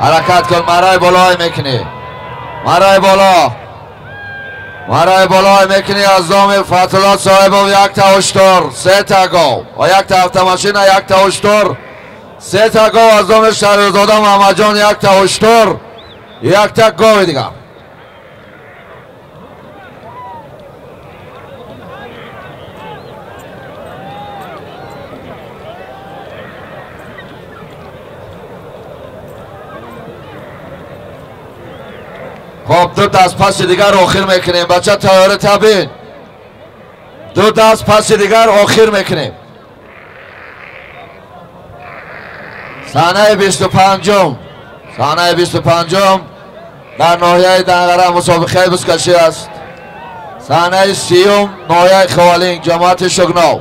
Ҳаракат кун, марай болой мекунӣ. Марай боло. Марай болой мекунӣ аз доми Фатулло Соҳибов якта уштур, сета гов. Ва якта автомашина, якта уштур. Сета гов аз доми Шаҳрзода Муҳаммадҷон якта уштур, якта гови дигар. Хоб, ду даст паси дигар охир мекунем. Бача тайёра табин. Ду даст паси дигар охир мекунем. Санаи 25-ум. Санаи 25-ум дар ноҳияи Данғара мусобиқаи бузкашӣ аст. Санаи 30-ум ноҳияи Ховалинг, ҷамоати Шугнов.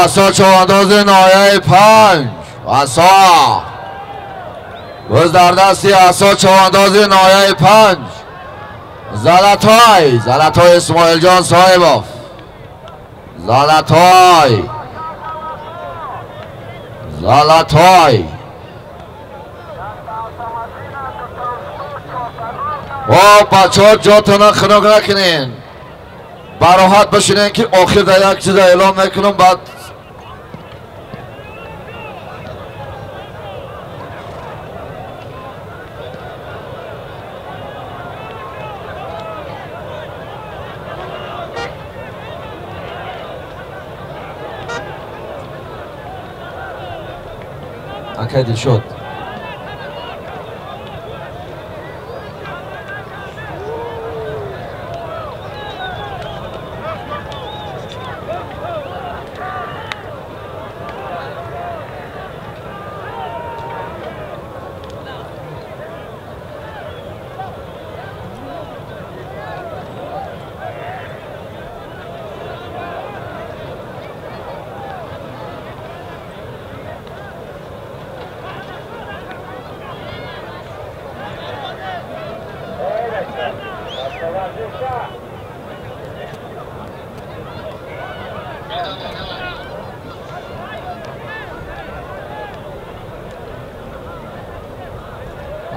Асо човандози ноҳияи 5. Асо боз дар дасти асо човандози ноҳияи 5. Залатой, Залатой Исмоилҷон Соҳибов. Залатой, Залатой. О, бачаҳо, ҷотона хунук накунен. Бароҳат бишинен, ки охир дар як чиза эълон мекунам, баъд акай Дилшод.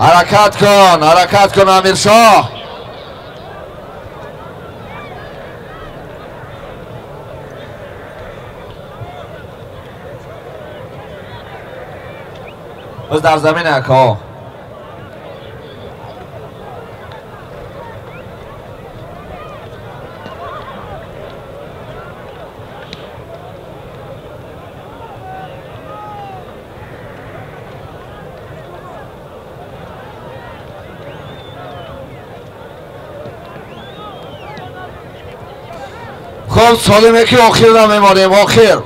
Ҳаракат кун, ҳаракат кун, Амиршоҳ. Боз дар замин ака. Хоб, солиме ки охир намемонем, охир.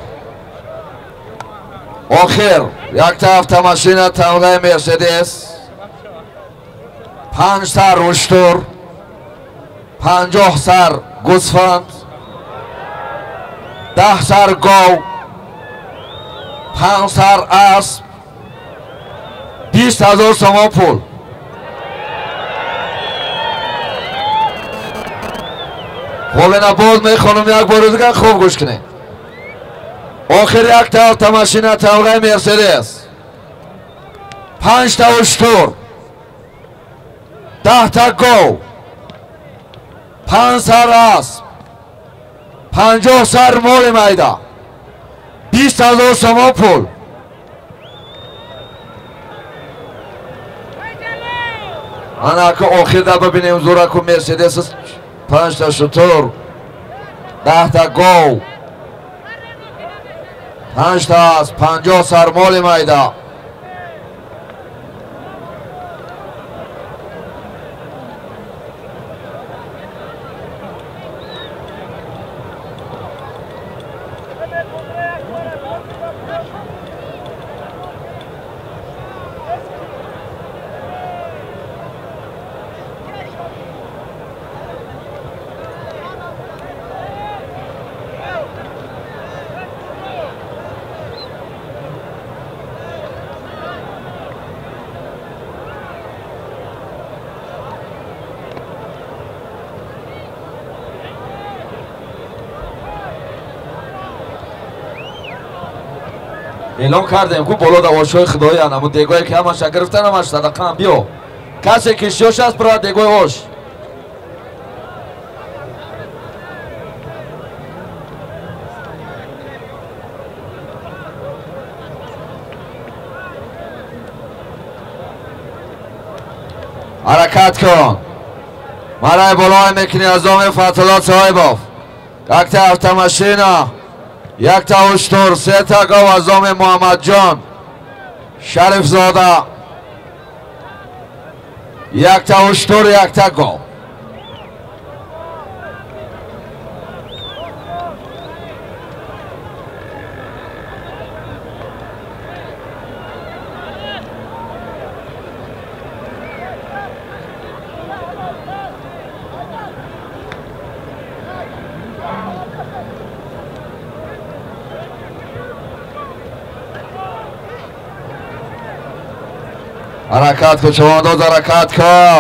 Охир, якта автомашина тамғаи Мерседес, 5 сар уштур, 50 сар гӯсфанд, 10 сар гов, 5 сар асп, 20 000 сомон пул. Хоб, ина боз мехонам як бори дигар, хуб гӯш кунед. Охир якта автомашина тамғаи Мерседес, 5 та уштур, 10 та гов, 5 сар асп, 50 сар моли майда, 20 000 сомон пул. Ана ака охир да бибинем зураку Мерседес, 5 та шутур, 10 та гов, 5 та асп, 50 сар моли майда. Эълон кардем ку боло давошҳои худоян, аммо дегое ки ҳамаша гирифтан, ҳамаш садақаам. Биё, касе ки шош аст, бира дегои ош. Ҳаракат кун. Марай болой мекунӣ аз доми Фатулло Соҳибов. Якта автомашина, якта уштур, сета гов аз доми Муҳаммадҷон Шарифзода. Якта уштур, якта гов. Ҳаракат кун, чавандоз, ҳаракат кун.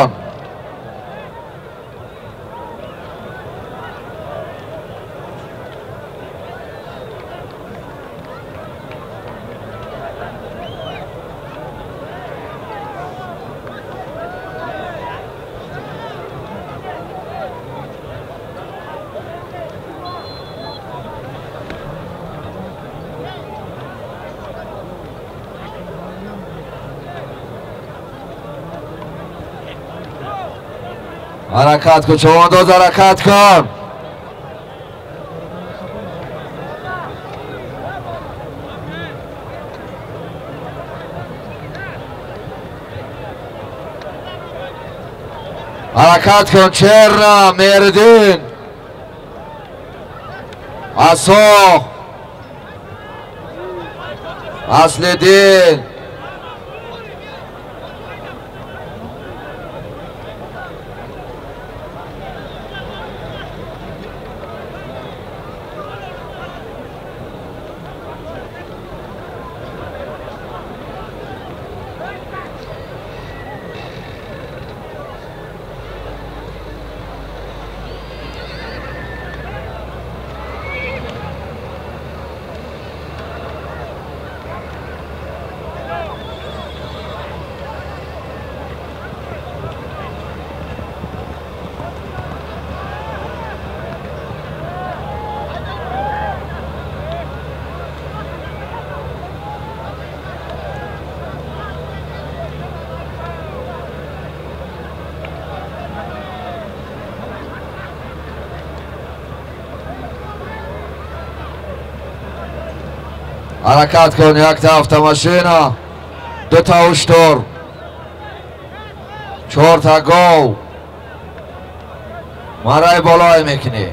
Ҳаракат кун, чавандоз, ҳаракат кун. Ҳаракат кун, Черна, Меридин, Асо, Аслидин. Ҳаракат кун, якта автомашина, дута уштур, чорта гов. Марай болой мекунӣ.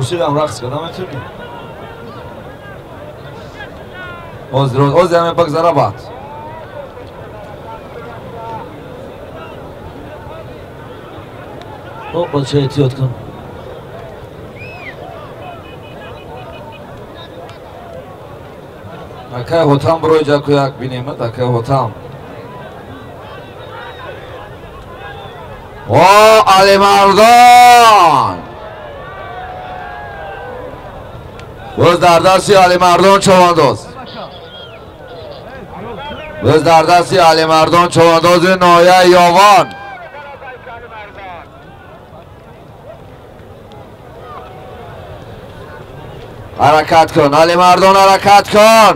Хуршидам рақс карда метавонӣ? Ҳозир ҳамин бигзара баъд. О, бача эҳтиёт кун. Акай Ҳотам бирои ҷаку як бинемад, акай Ҳотам. О, Алимардон! Боз дар дасти Алимардон човандоз. Боз дар дасти Алимардон човандози ноҳияи Ёвон. Ҳаракат кун, Алимардон, ҳаракат кун.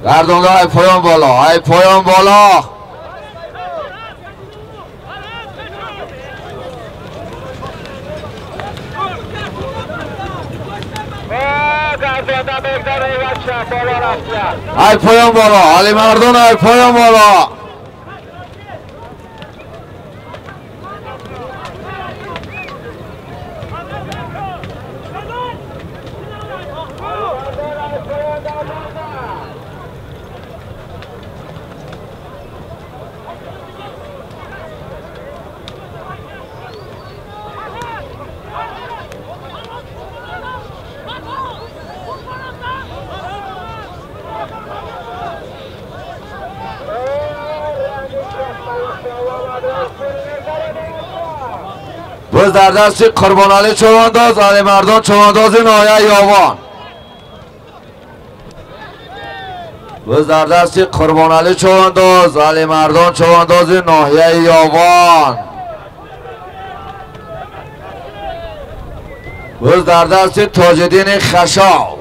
Гардонда ай поён боло, ай поён боло. Ай поён боло, Алимардон, ай поён боло. Боз дар дасти Қурбоналӣ човандоз, Алимардон човандози ноҳияи Ёвон. Боз дар дасти Қурбоналӣ човандоз, Алимардон човандози ноҳияи Ёвон. Боз дар дасти Тоҷиддини Хашов.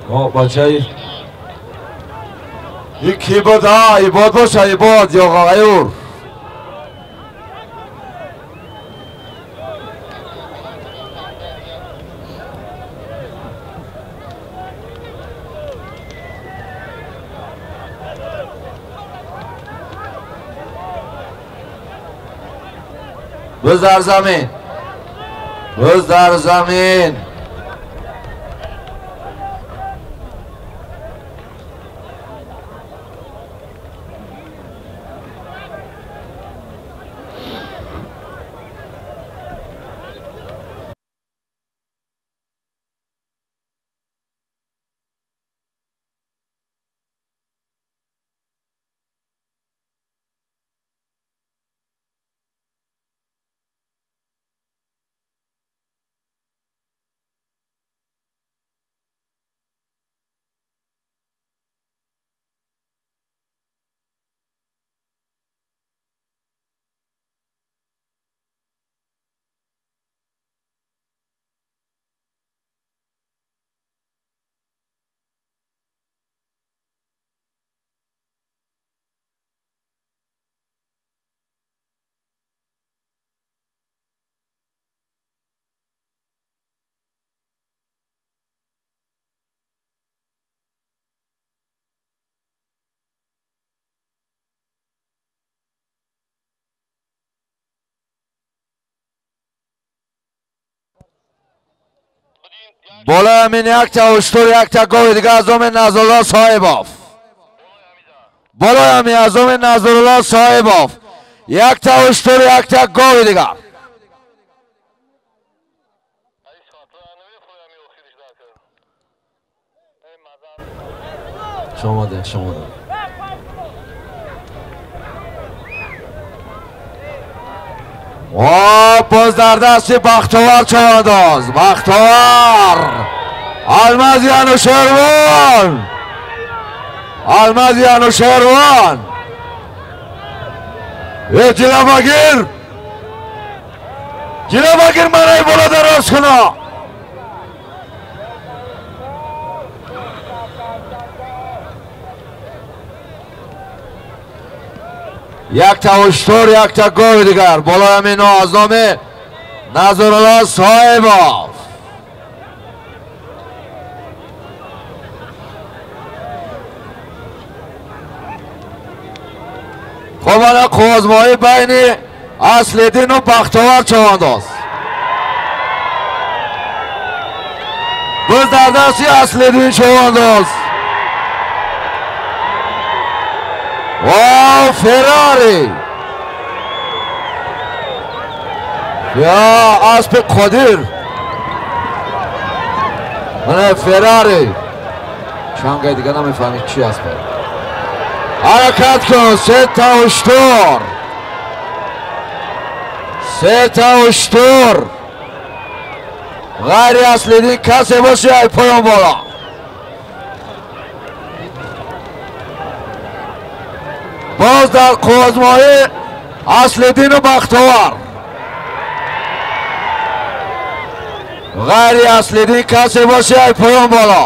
О, бачаи. Ин ки буд, а? Ибод боша, Ибод ё Ғаюр. Боз дар замин. Боз дар замин. Болои ҳамин якта уштур, якта гови дига аз номи Назрулло Соҳибов. Болои ҳами аз номи Назрулло Соҳибов якта уштур, якта гови дигар. Шомаде, шомаде. О, боз дар дасти Бахтовар чавандоз. Бахтовар! Алмази Анушервон! Алмази Анушервон! Э, ҷилавагир! Ҷилавагир, манаи боло дароз куна! Якта уштур, якта гови дигар. Болои ҳамино аз номи Назрулло Соҳибов. Хуб, ана қувозмоӣ байни Аслиддину Бахтовар чавандоз. Боз дар дасти Аслиддин чавандоз. О, Феррари! Я аспи Қодир! Мана Феррари! Чангай дига намефаҳмид чи асп. Ҳаракат кун, сета уштур! Сета уштур! Ғайри Аслиддин касе боши, ай поён боло. Боз дар қувозмоӣ Аслиддину Бахтовар. Ғайри Аслиддин касе боши, ай поён боло.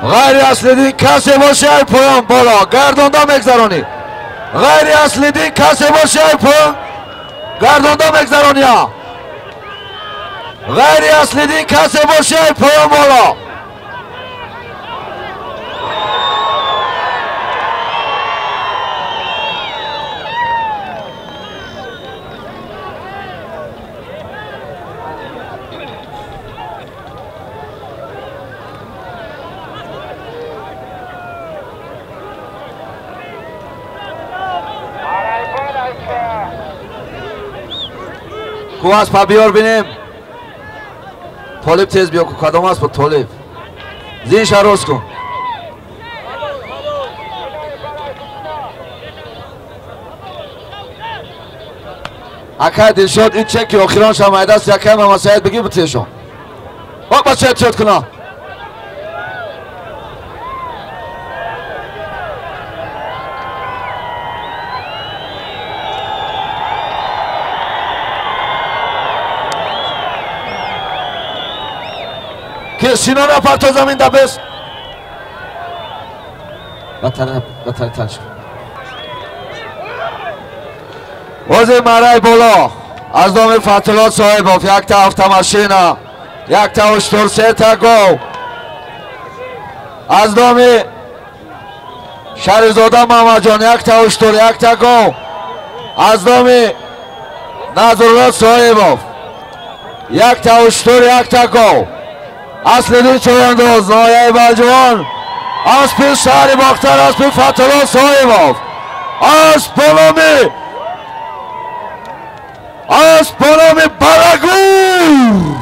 Ғайри Аслиддин касе боши, ай поён боло. Гардонда мегзаронӣ. Ғайри Аслиддин касе боши, ай поён гардонда мегзаронӣ. Ғайри Аслиддин касе боши, ай поён боло. Ку аспа биёр бинем. Толиб, тез биё, ку кадом аспа, Толиб? Зин шароз кун. Акай Дилшод, ин чеки охирон шамайдаст, якай Мамасаид бигир бутешон. О, бача, эҳтиёт куна. Ки сино напарто замин да бес. Батаре танч. Ози марай боло. Аз номи Фатулло Соҳибов якта автомашина, якта уштур, сета гов. Аз номи Шарифзода Мамаҷон якта уштур, якта гов. Аз номи Назрулло Соҳибов якта уштур, якта гов. Аслиддин чавандоз, ноҳияи Балҷувон, аспи шаҳри Бохтар, аспи Фатулло Соҳибов, асп бо номи Балагур.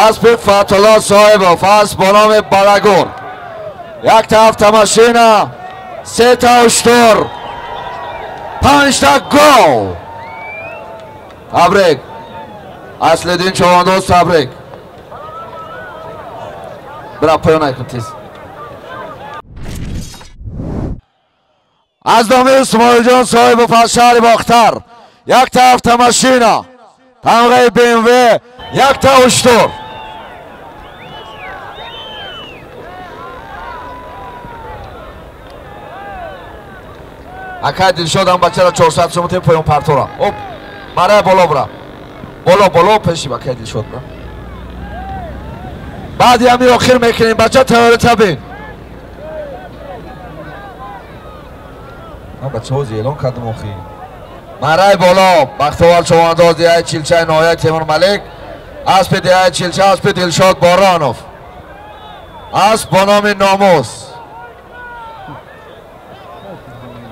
Аспи Фатулло Соҳибов, асп бо номи Балагур. Якта автомашина, сета уштур, панҷта гов. Табрик. Аслиддин чавандоз, табрик. Бира поён айкун тез. Аз номи Исмоилҷон Соҳибов аз шаҳри Бохтар якта автомашина, тамғаи БМВ, якта уштур. Акай Дилшод, ам бачара 400 сум тем поён партора. Оп, марая боло бира. Боло, боло пеши акай Дилшод бира. Баъди ҳами охир мекунем, бача, тайёри табин. Ман бачаҳо эълон кардам охир. Марай боло Бахтовар Човандоз деҳаи Чилчаи ноҳияи Темурмалик, аспи деҳаи Чилча, аспи Дилшод Боронов, асп бо номи Номус.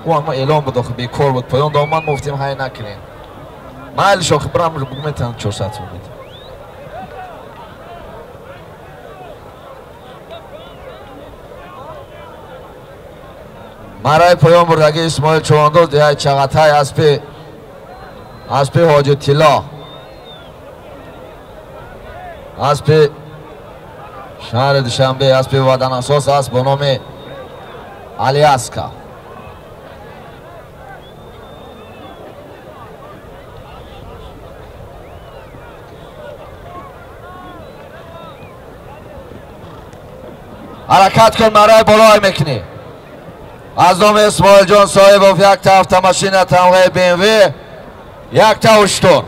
Ӯ ама эълон буд, охи бекор буд, поён доман муфтим ҳай накунем. Майлиш охи бирам метавонам 400 сом медиҳам. Марай поён бурдаги Исмоил Човандоз деҳаи Чағатай, аспи Ҳоҷи Тилло, аспи шаҳри Душанбе, аспи ватанасос, асп бо номи Алиаска. Ҳаракат кун, марай болой мекунӣ. Аз номи Исмоилҷон Соҳибов якта автомашина тамғаи БМВ, якта уштур.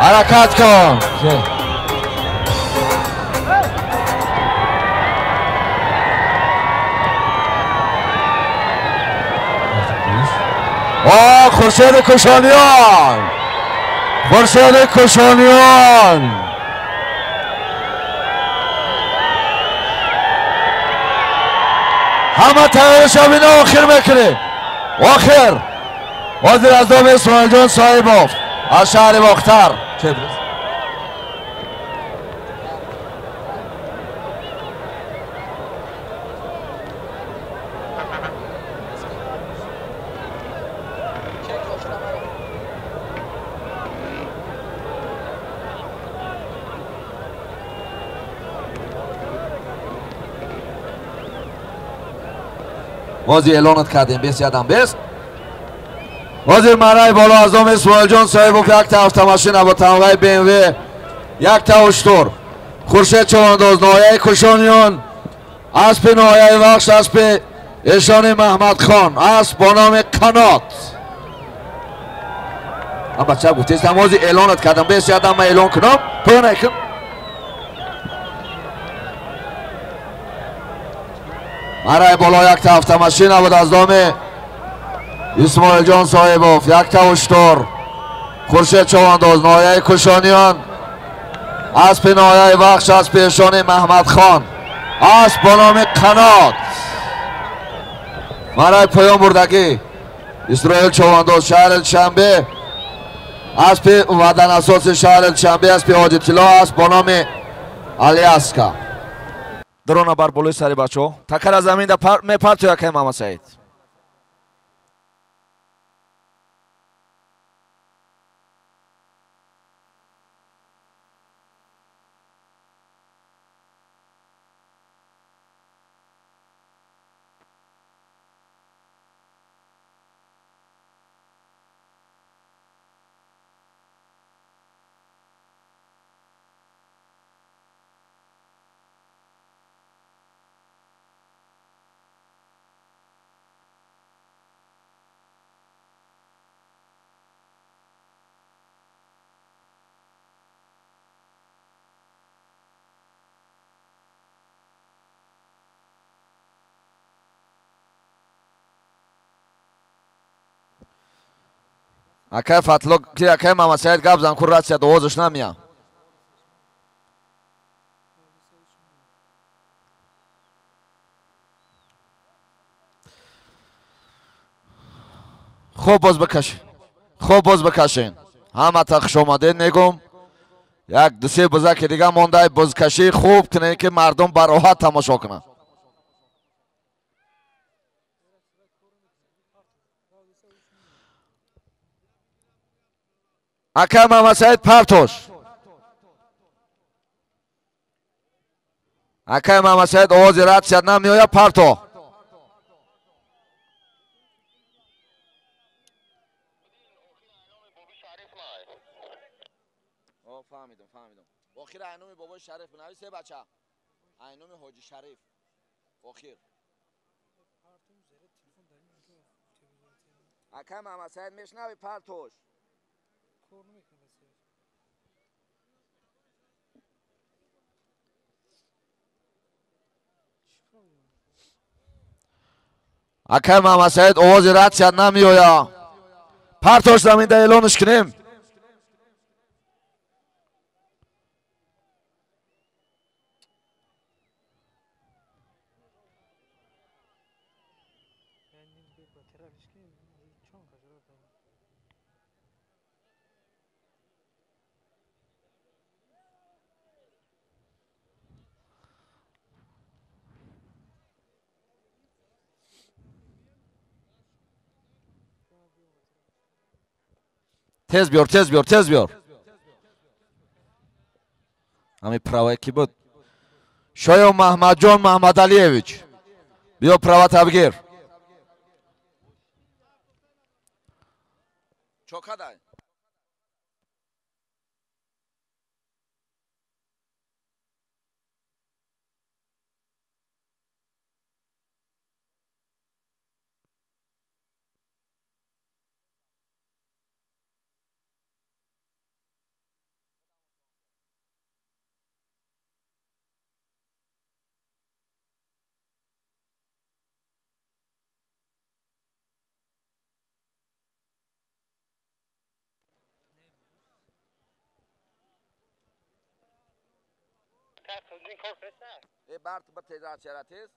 Ҳаракат кун. Хуршеди Кушониён, Хуршеди Кушониён. Ҳама тайёриша бина, охир мекунем. Охир. Ҳозир аз номи Исмоилҷон Соҳибов аз шаҳри Бохтар. Бозӣ эълонат кардем, бес ядам бес. Ҳозир марай боло аз номи Исмоилҷон Соҳибов якта автомашина бо тамғаи БМВ, якта уштур. Хуршед Човандоз ноҳияи Кушониён, аспи ноҳияи Вахш, аспи Эшони Маҳмадхон, асп бо номи Қанот. Ман бача гуфтестам, ҳозир эълонат кардам, бес ядам ман эълон кунам, поён кун. Марай боло якта автомашина буд аз номи Исмоилҷон Соҳибов, якта уштур. Хуршед Човандоз ноҳияи Кушониён, аспи ноҳияи Вахш, аспи Эшони Маҳмадхон, асп бо номи Қанот. Марай поён бурдагӣ Исроил Човандоз шаҳри Душанбе, аспи ватанасоси шаҳри Душанбе, аспи Ҳоҷи Тилло, асп бо номи Алиаска. Дрона бар болои сари бачаҳо. Такара заминда мепартоя якай Мамасаид. Акай Фатло, акай Мамасаид гап зан, ку ратсия овозаш намеяд. Хуб боз бикаш. Хуб боз бикашен. Ҳамата хуш омадед мегум. Як ду се бузаки дига монда, бузкашӣ хуб кунед, ки мардум бароҳат тамошо кунанд. Акай Мамасаид партош. Акай Мамасаид овози ратсия намеояд, парто. Фаҳмидам, фаҳмидам. Охир айноми бобои Шариф бинависе бача. Айноми Ҳоҷи Шариф. Охир. Акай Мамасаид мешнави партош. Акай Муҳаммадсаид овози ратсия намеоя. Партош заминда эълонш кунем. Тез биёр, тез биёр, тез биёр. Ҳамин правае ки буд? Шоё Маҳмадҷон Маҳмадалиевич. Биё права табгир. Чокадай. Барт ба теза чера тез.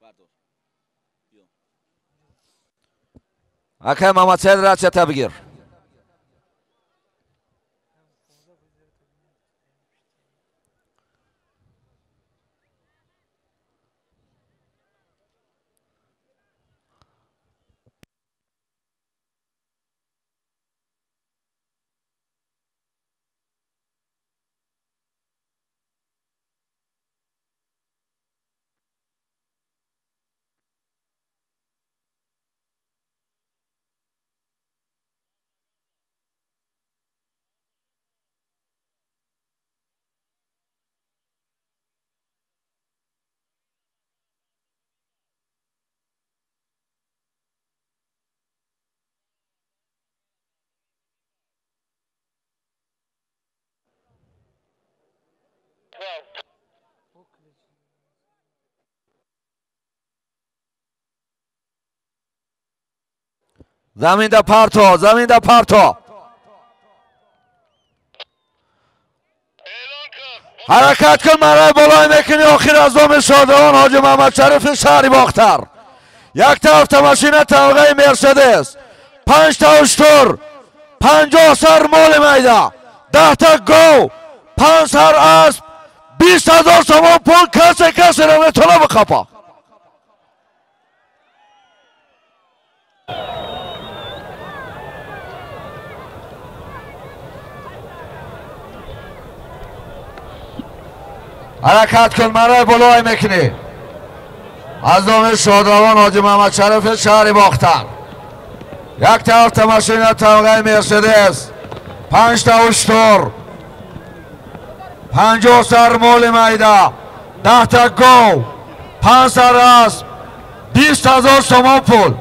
Бардор. Биё. Акай Муҳаммадсаид ратсията бигир. Заминда парто, заминда парто. Ҳаракат кун, марай болой мекунӣ. Охир аз доми шодравон Ҳоҷи Муҳаммадшарифи шаҳри Бохтар. Якта автомашина тамғаи Мерседес, 5та уштур, 50 сар моли майда, 10та гов, 5 сар асп, 20 000 сомон пул. Касе касеро метавона бихапа. Ҳаракат кун, марай болой мекунӣ. Аз доми шодравон Ҳоҷи Муҳаммадшарифи шаҳри Бохтар. Якта автомашина тамғаи Мерседес, 5та уштур, 50 сар моли майда, 10та гов, 5 сар асп, 20 000 сомон пул.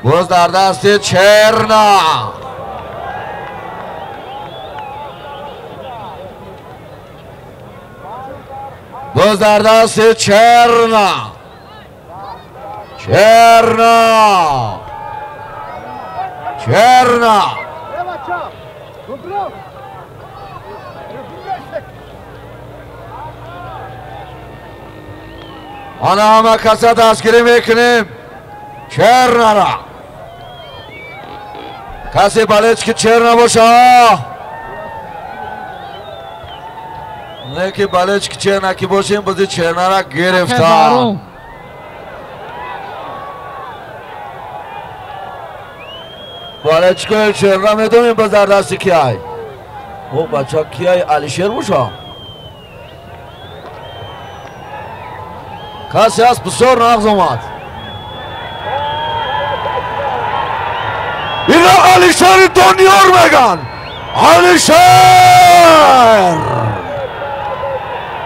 Боз дар дасти Черна. Боз дар дасти Черна. Черна. Черна. Ана ҳама каса дастгирӣ мекунем Чернара. Касе болельщики Черна боша. Не ки балечки черна ки бошем, бузи чернара гирифтан. Балечкои черна медонем боз дар дасти киай. О, бача киай, Алишер боша? Касе аст бисёр нағз омад. Ина Алишери Дониёр меган. Алишер!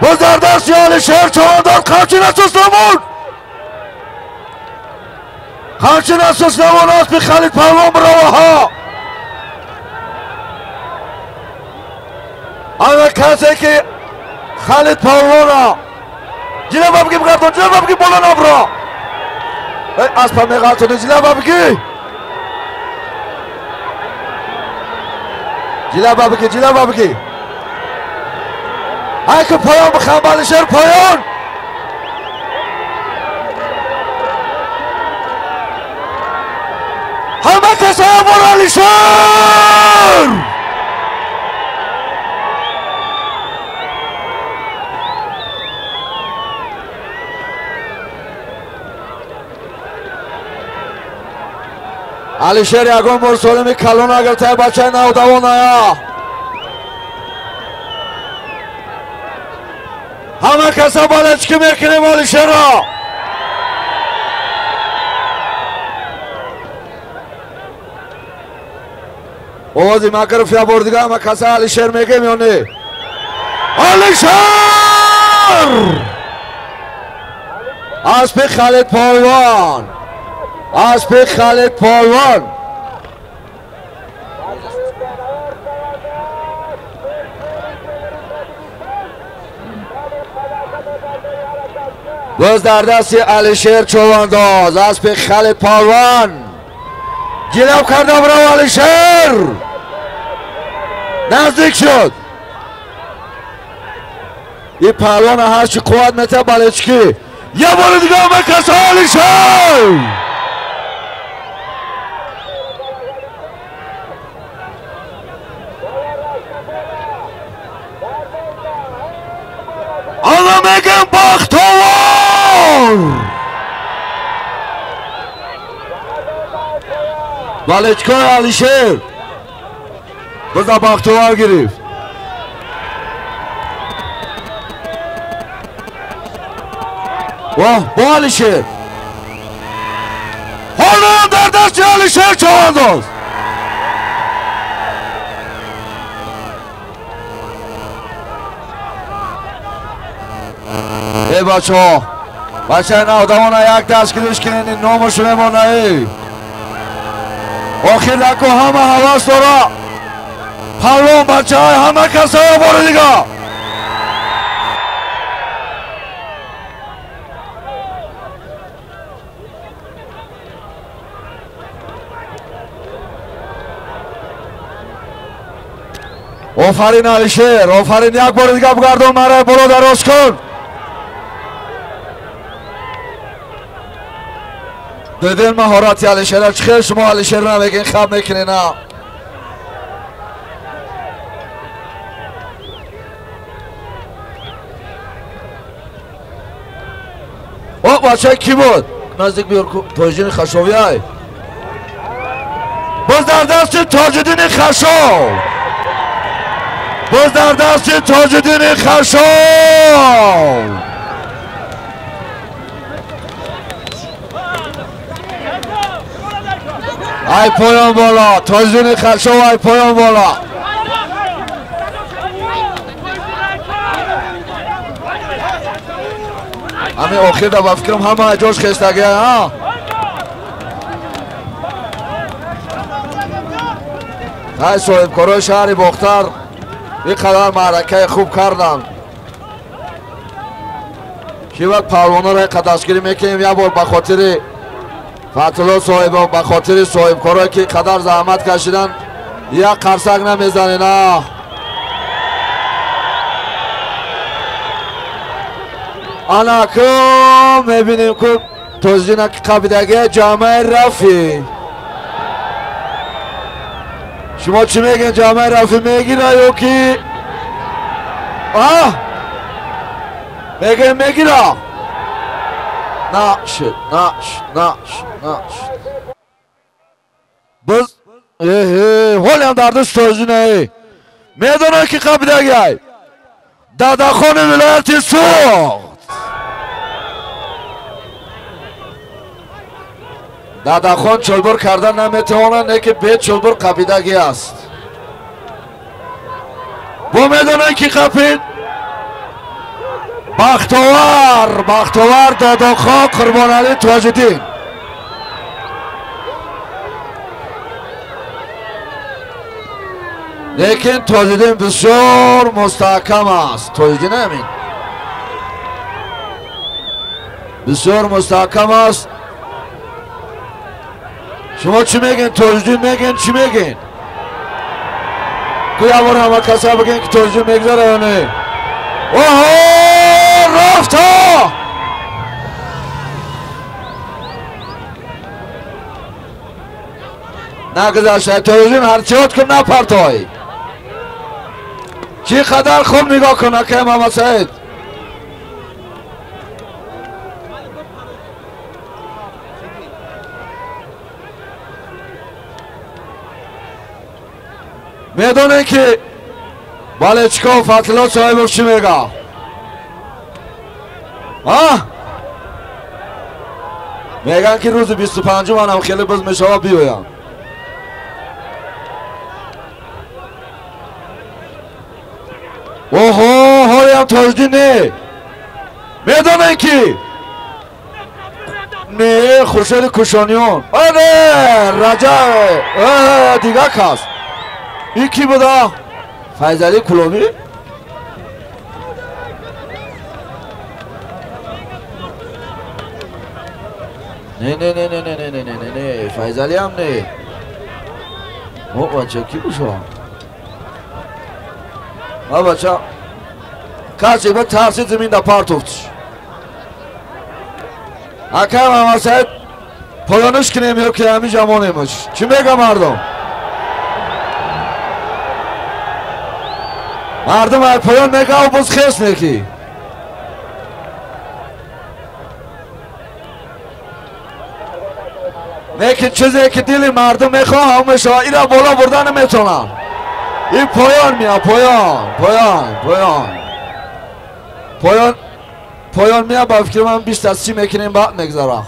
Боз дар дасти Алишер чавандоз қамчин асос намуд. Қамчин асос намуд аспи Халид Палвон бираваҳо. Ана касе ки Халид Палвонро ҷилава бигӣ бигардон, ҷилава бигӣ боло набро. Эй аспа меғалтони, ҷилава бигӣ. Ҷилава бигӣ, ҷилава бигӣ. Ай ки поён бихам, Алишер поён. Ҳама касая бор Алишер! Алишер ягон бор солими калон агиртай бачаи навдавоная. Ҳама каса балечки мекунем Алишерро. Овози Макаров я бор дига ҳама каса Алишер мегем ё не? Алишер! Аспи Халид Полвон! Аспи Халид Полвон! Боз дар дасти Алишер Човандоз аспи Халид Полвон. Ҷилав кардам рав Алишер! Наздик шуд. Ин паҳлвон ҳарчи қувват мета балечки. Я бори дига ҳама каса Алишер! Ана мегем Бахтовар! Балечкои Алишер биза Бахтовар гирифт. Воҳ, бо Алишер! Ҳоло дар дасти Алишер чавандоз! Эй бачаҳо, бачаи навдавона як дастгириш кунед, ин номуш мемона. Эй охир наку ҳама ҳавас дора. Палвон бачаҳои ҳама касаё бори дига. Офарин Алишер, офарин, як бори дига бигардон, мараи боло дароз кун. Дидин маҳорати Алишера, чӣ хел шумо Алишер намегин, хаб мекунед на. О, бачаи кӣ буд? Наздик биёр, Тоҷиддини Хашовӣ ай. Боз дар дасти Тоҷиддини Хашов. Боз дар дасти Тоҷиддини Хашов. Ай поён боло, Тоҷиддини Хашов, ай поён боло. Ҳамин охир да ба фикрам ҳама ҷош хестагия, ҳа? Ай соҳибкорои шаҳри Бохтар ин қадар маъракаи хуб карданд. Ки вақт паҳлвонҳоро ин қадар дастгирӣ мекунем, як бор ба хотири Фатулло соҳибо, ба хотири соҳибкорое ки қадар заҳмат кашиданд, як қарсак намезанед, а? Ана ку мебинем ку Тоҷиддина ки қабидагия ҷамъаи Рафӣ. Шумо чӣ мегӯед, ҷамъаи Рафӣ мегира ё ки? А? Мегӯем мегира. Нашуд, нашуд, нашуд, нашуд. Боз ҳолиам дар даст Тоҷиддин. Медонам ки қабидагиай. Дадахони вилояти Суғд. Дадахон чолбур карда наметавонад, не ки бе чолбур қабидагӣ аст. Бо медонад ки қапид? Бахтовар, Бахтовар Дадахон Қурбоналӣ Тоҷиддин. Лекин Тоҷиддин бисёр мустаҳкам аст. Тоҷиддин ҳамин бисёр мустаҳкам аст. Шумо чӣ мегӯед? Тоҷиддин мегӯед, чӣ мегӯед? Ку як бор ҳама каса бигӯед ки Тоҷиддин мегзара ё не? Оҳо, рафта! Нагузашта Тоҷиддин, ҳарчиёт кун напартой. Чӣ қадар хуб нигоҳ кун, акай Муҳаммадсаид. Медонед ки Балечков Фатило Соҳибов чӣ мега? Меган ки рӯзи 25 манам хеле боз мешава биёям. Оҳо, ҳолиам Тоҷиддин не. Медонед ки не, Хуршеди Кушониён. Не, Раҷаб дигар кас. Ин ки буда? Файзалӣ Кулобӣ? Не, не, не, не, не, не, не, не, не, не, Файзалӣ ҳам не. О, бача, ки бошад? А бача, касе ба тарсид замин да партофт. Акай Муҳаммадсаид, поёниш кунем ё ки ҳамин ҷамонемаш? Чӣ мега мардум? Мардум ай поён мегав боз хес неки. Неки чизе ки дили мардум мехоҳад мешавад, ира боло бурда наметавонанд. Ин поён меяд, поён, поён, поён. Поён, поён меяд, ба фикри ман 20 аз 30 мекунем, баъд мегзара.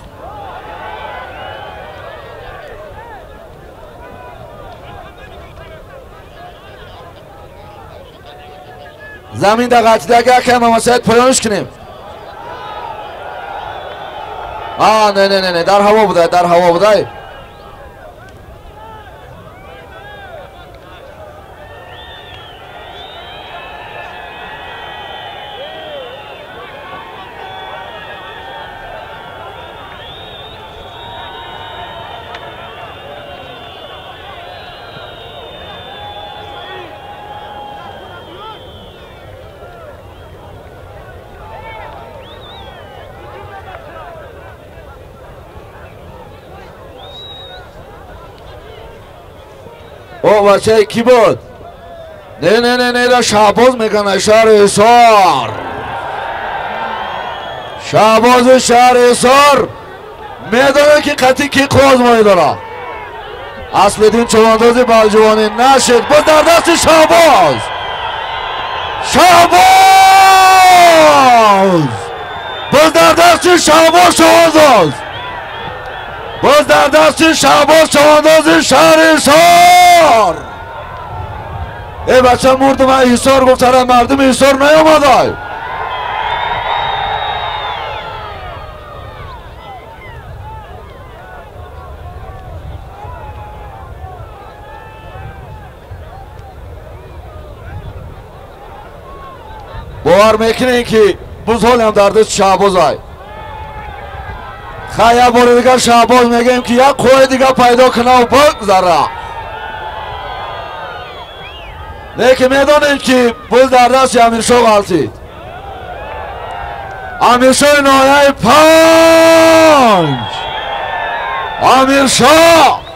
Замин да ғалтидаги акай Муҳаммадсаид, поёниш кунем. Не, не, не, не, дар ҳаво будай, дар ҳаво будай. О, бачаи ки буд? Не, не, не, не, ра Шаҳбоз мегӯянд, шаҳри Ҳисор. Шаҳбози шаҳри Ҳисор медонад ки қатъи ки қуввазмоӣ дорад. Аслиддин чувандози балҷувонӣ нашид, боз дар дасти Шаҳбоз. Шаҳбоз! Боз дар дасти Шаҳбоз чувандоз. Боз дар дасти Шаҳбоз чувандози шаҳри Ҳисор. Эй бача, мурдум, ай Ҳисор гуфтара мардуми Ҳисор наёмадай. Бовар мекунем ки боз ҳолиам дар даст Шаҳбоз ай. Хай, як бори дигар Шаҳбоз мегӯем ки як қувваи дигар пайдо кунаву бигзара. Лекин медонем ки боз дар дасти Амиршоҳ ғалтид. Амиршоҳи ноҳияи 5. Амиршоҳ!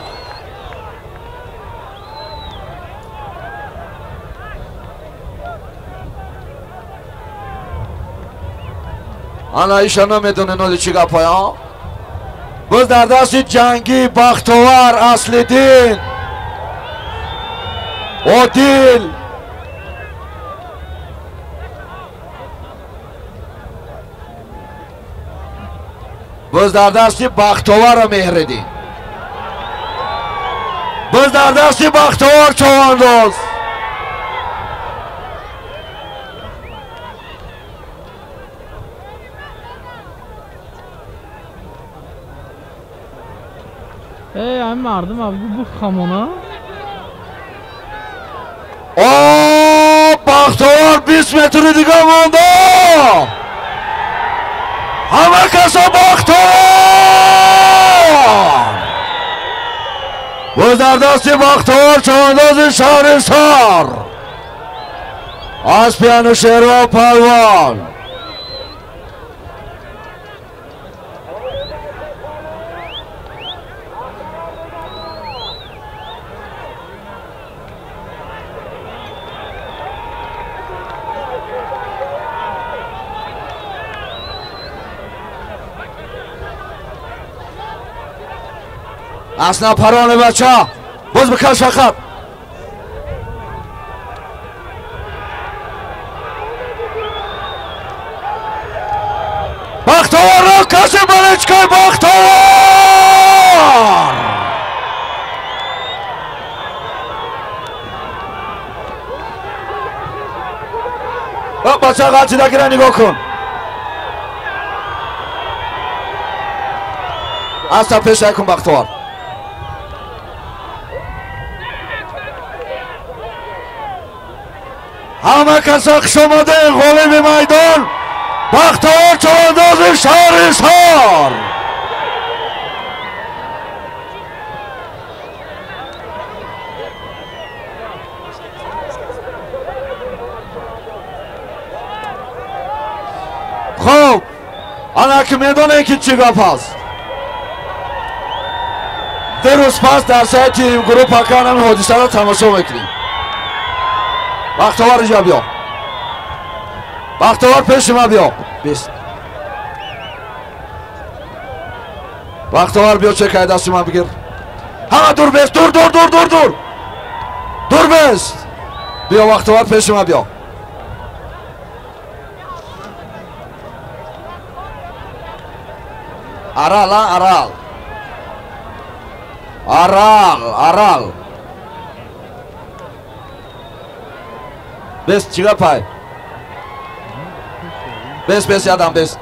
Ана иша намедоне ноли чӣ гапай, а? Боз дар дасти ҷангӣ Бахтовар Аслиддин Одил. Боз дар дасти Бахтовара Меҳриддин. Боз дар дасти Бахтовар човандоз. Эй, ай мардум абгу бухамона. О, Бахтовар 20 метри дига монда. Ҳама касо Бахтовар. Боз дар дасти Бахтовар човандози шаҳри Ҳисор. Аспи Анушервон палвон. Асна пароне бача. Боз бикаш фақат. Бахтовар ро каши балечкай Бахтовар. Бача ғалтидагира нигоҳ кун. Аста пешай кун Бахтовар. Ҳама каса хуш омадем, ғолиби майдон Бахтовар човандози шаҳри Ҳисор. Хуб, ана ки медонем ки чӣ гап аст. Ду рӯз пас дар сайти гурӯҳ пакан ҳамин ҳодисаро тамошо мекунем. Бахтовар инҷа биё. Бахтовар пеши ман биё. Бист. Бахтовар биё, чекай дасти ман бигир. Ҳама дур бест, дур, дур, дур, дур, дур. Дур бест. Биё Бахтовар пеши ман биё. Арал, Арал. Арал, Арал. Бес, чӣ гапай? Бес, бес, ядам, бес.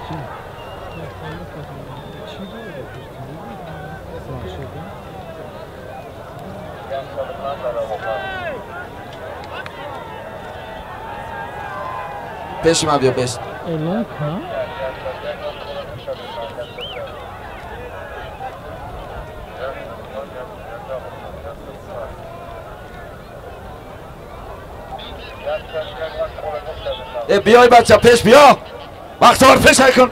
Пеши ман биё, бес. Эълон кунам? Биёй бача, пеш биё. Бахтовар пеш кун.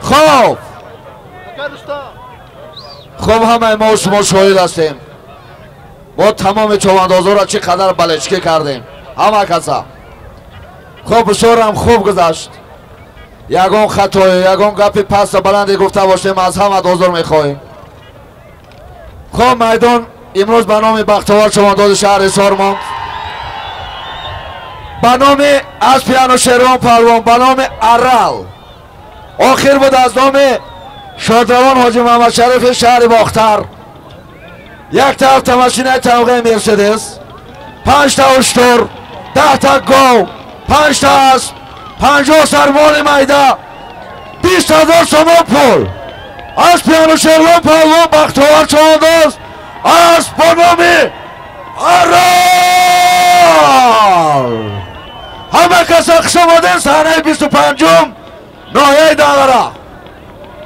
خب خب همه ما و شما شاهد هستیم. ما تمام چوباندازا را چقدر بلچکه کردیم همه کسا. خب بسیار خوب گذشت. یگان خطای یگان گپی پس بلندی گفته باشیم از همه عذر میخواهیم. خب میدان امروز به نام بختیار چوبانداز شهر حصار ماند، به نام اسب انوشیروان پهلوان، به نام ارال، آخر بود از نام شادروان حاجی محمد شریف شهر باختر. یک تا اتوماشینه توقع مرسدس، 5 تا اشتر، 10 تا گاو، 5 تا اسب، 50 سرمال میده، 20,000 سومان پول. از پیانوشیروان پهلوان بختیار چوبانداز Асп бо номи Арал. Ҳама каса хуш омадем саҳнаи 25-ум, ноҳияи Данғара.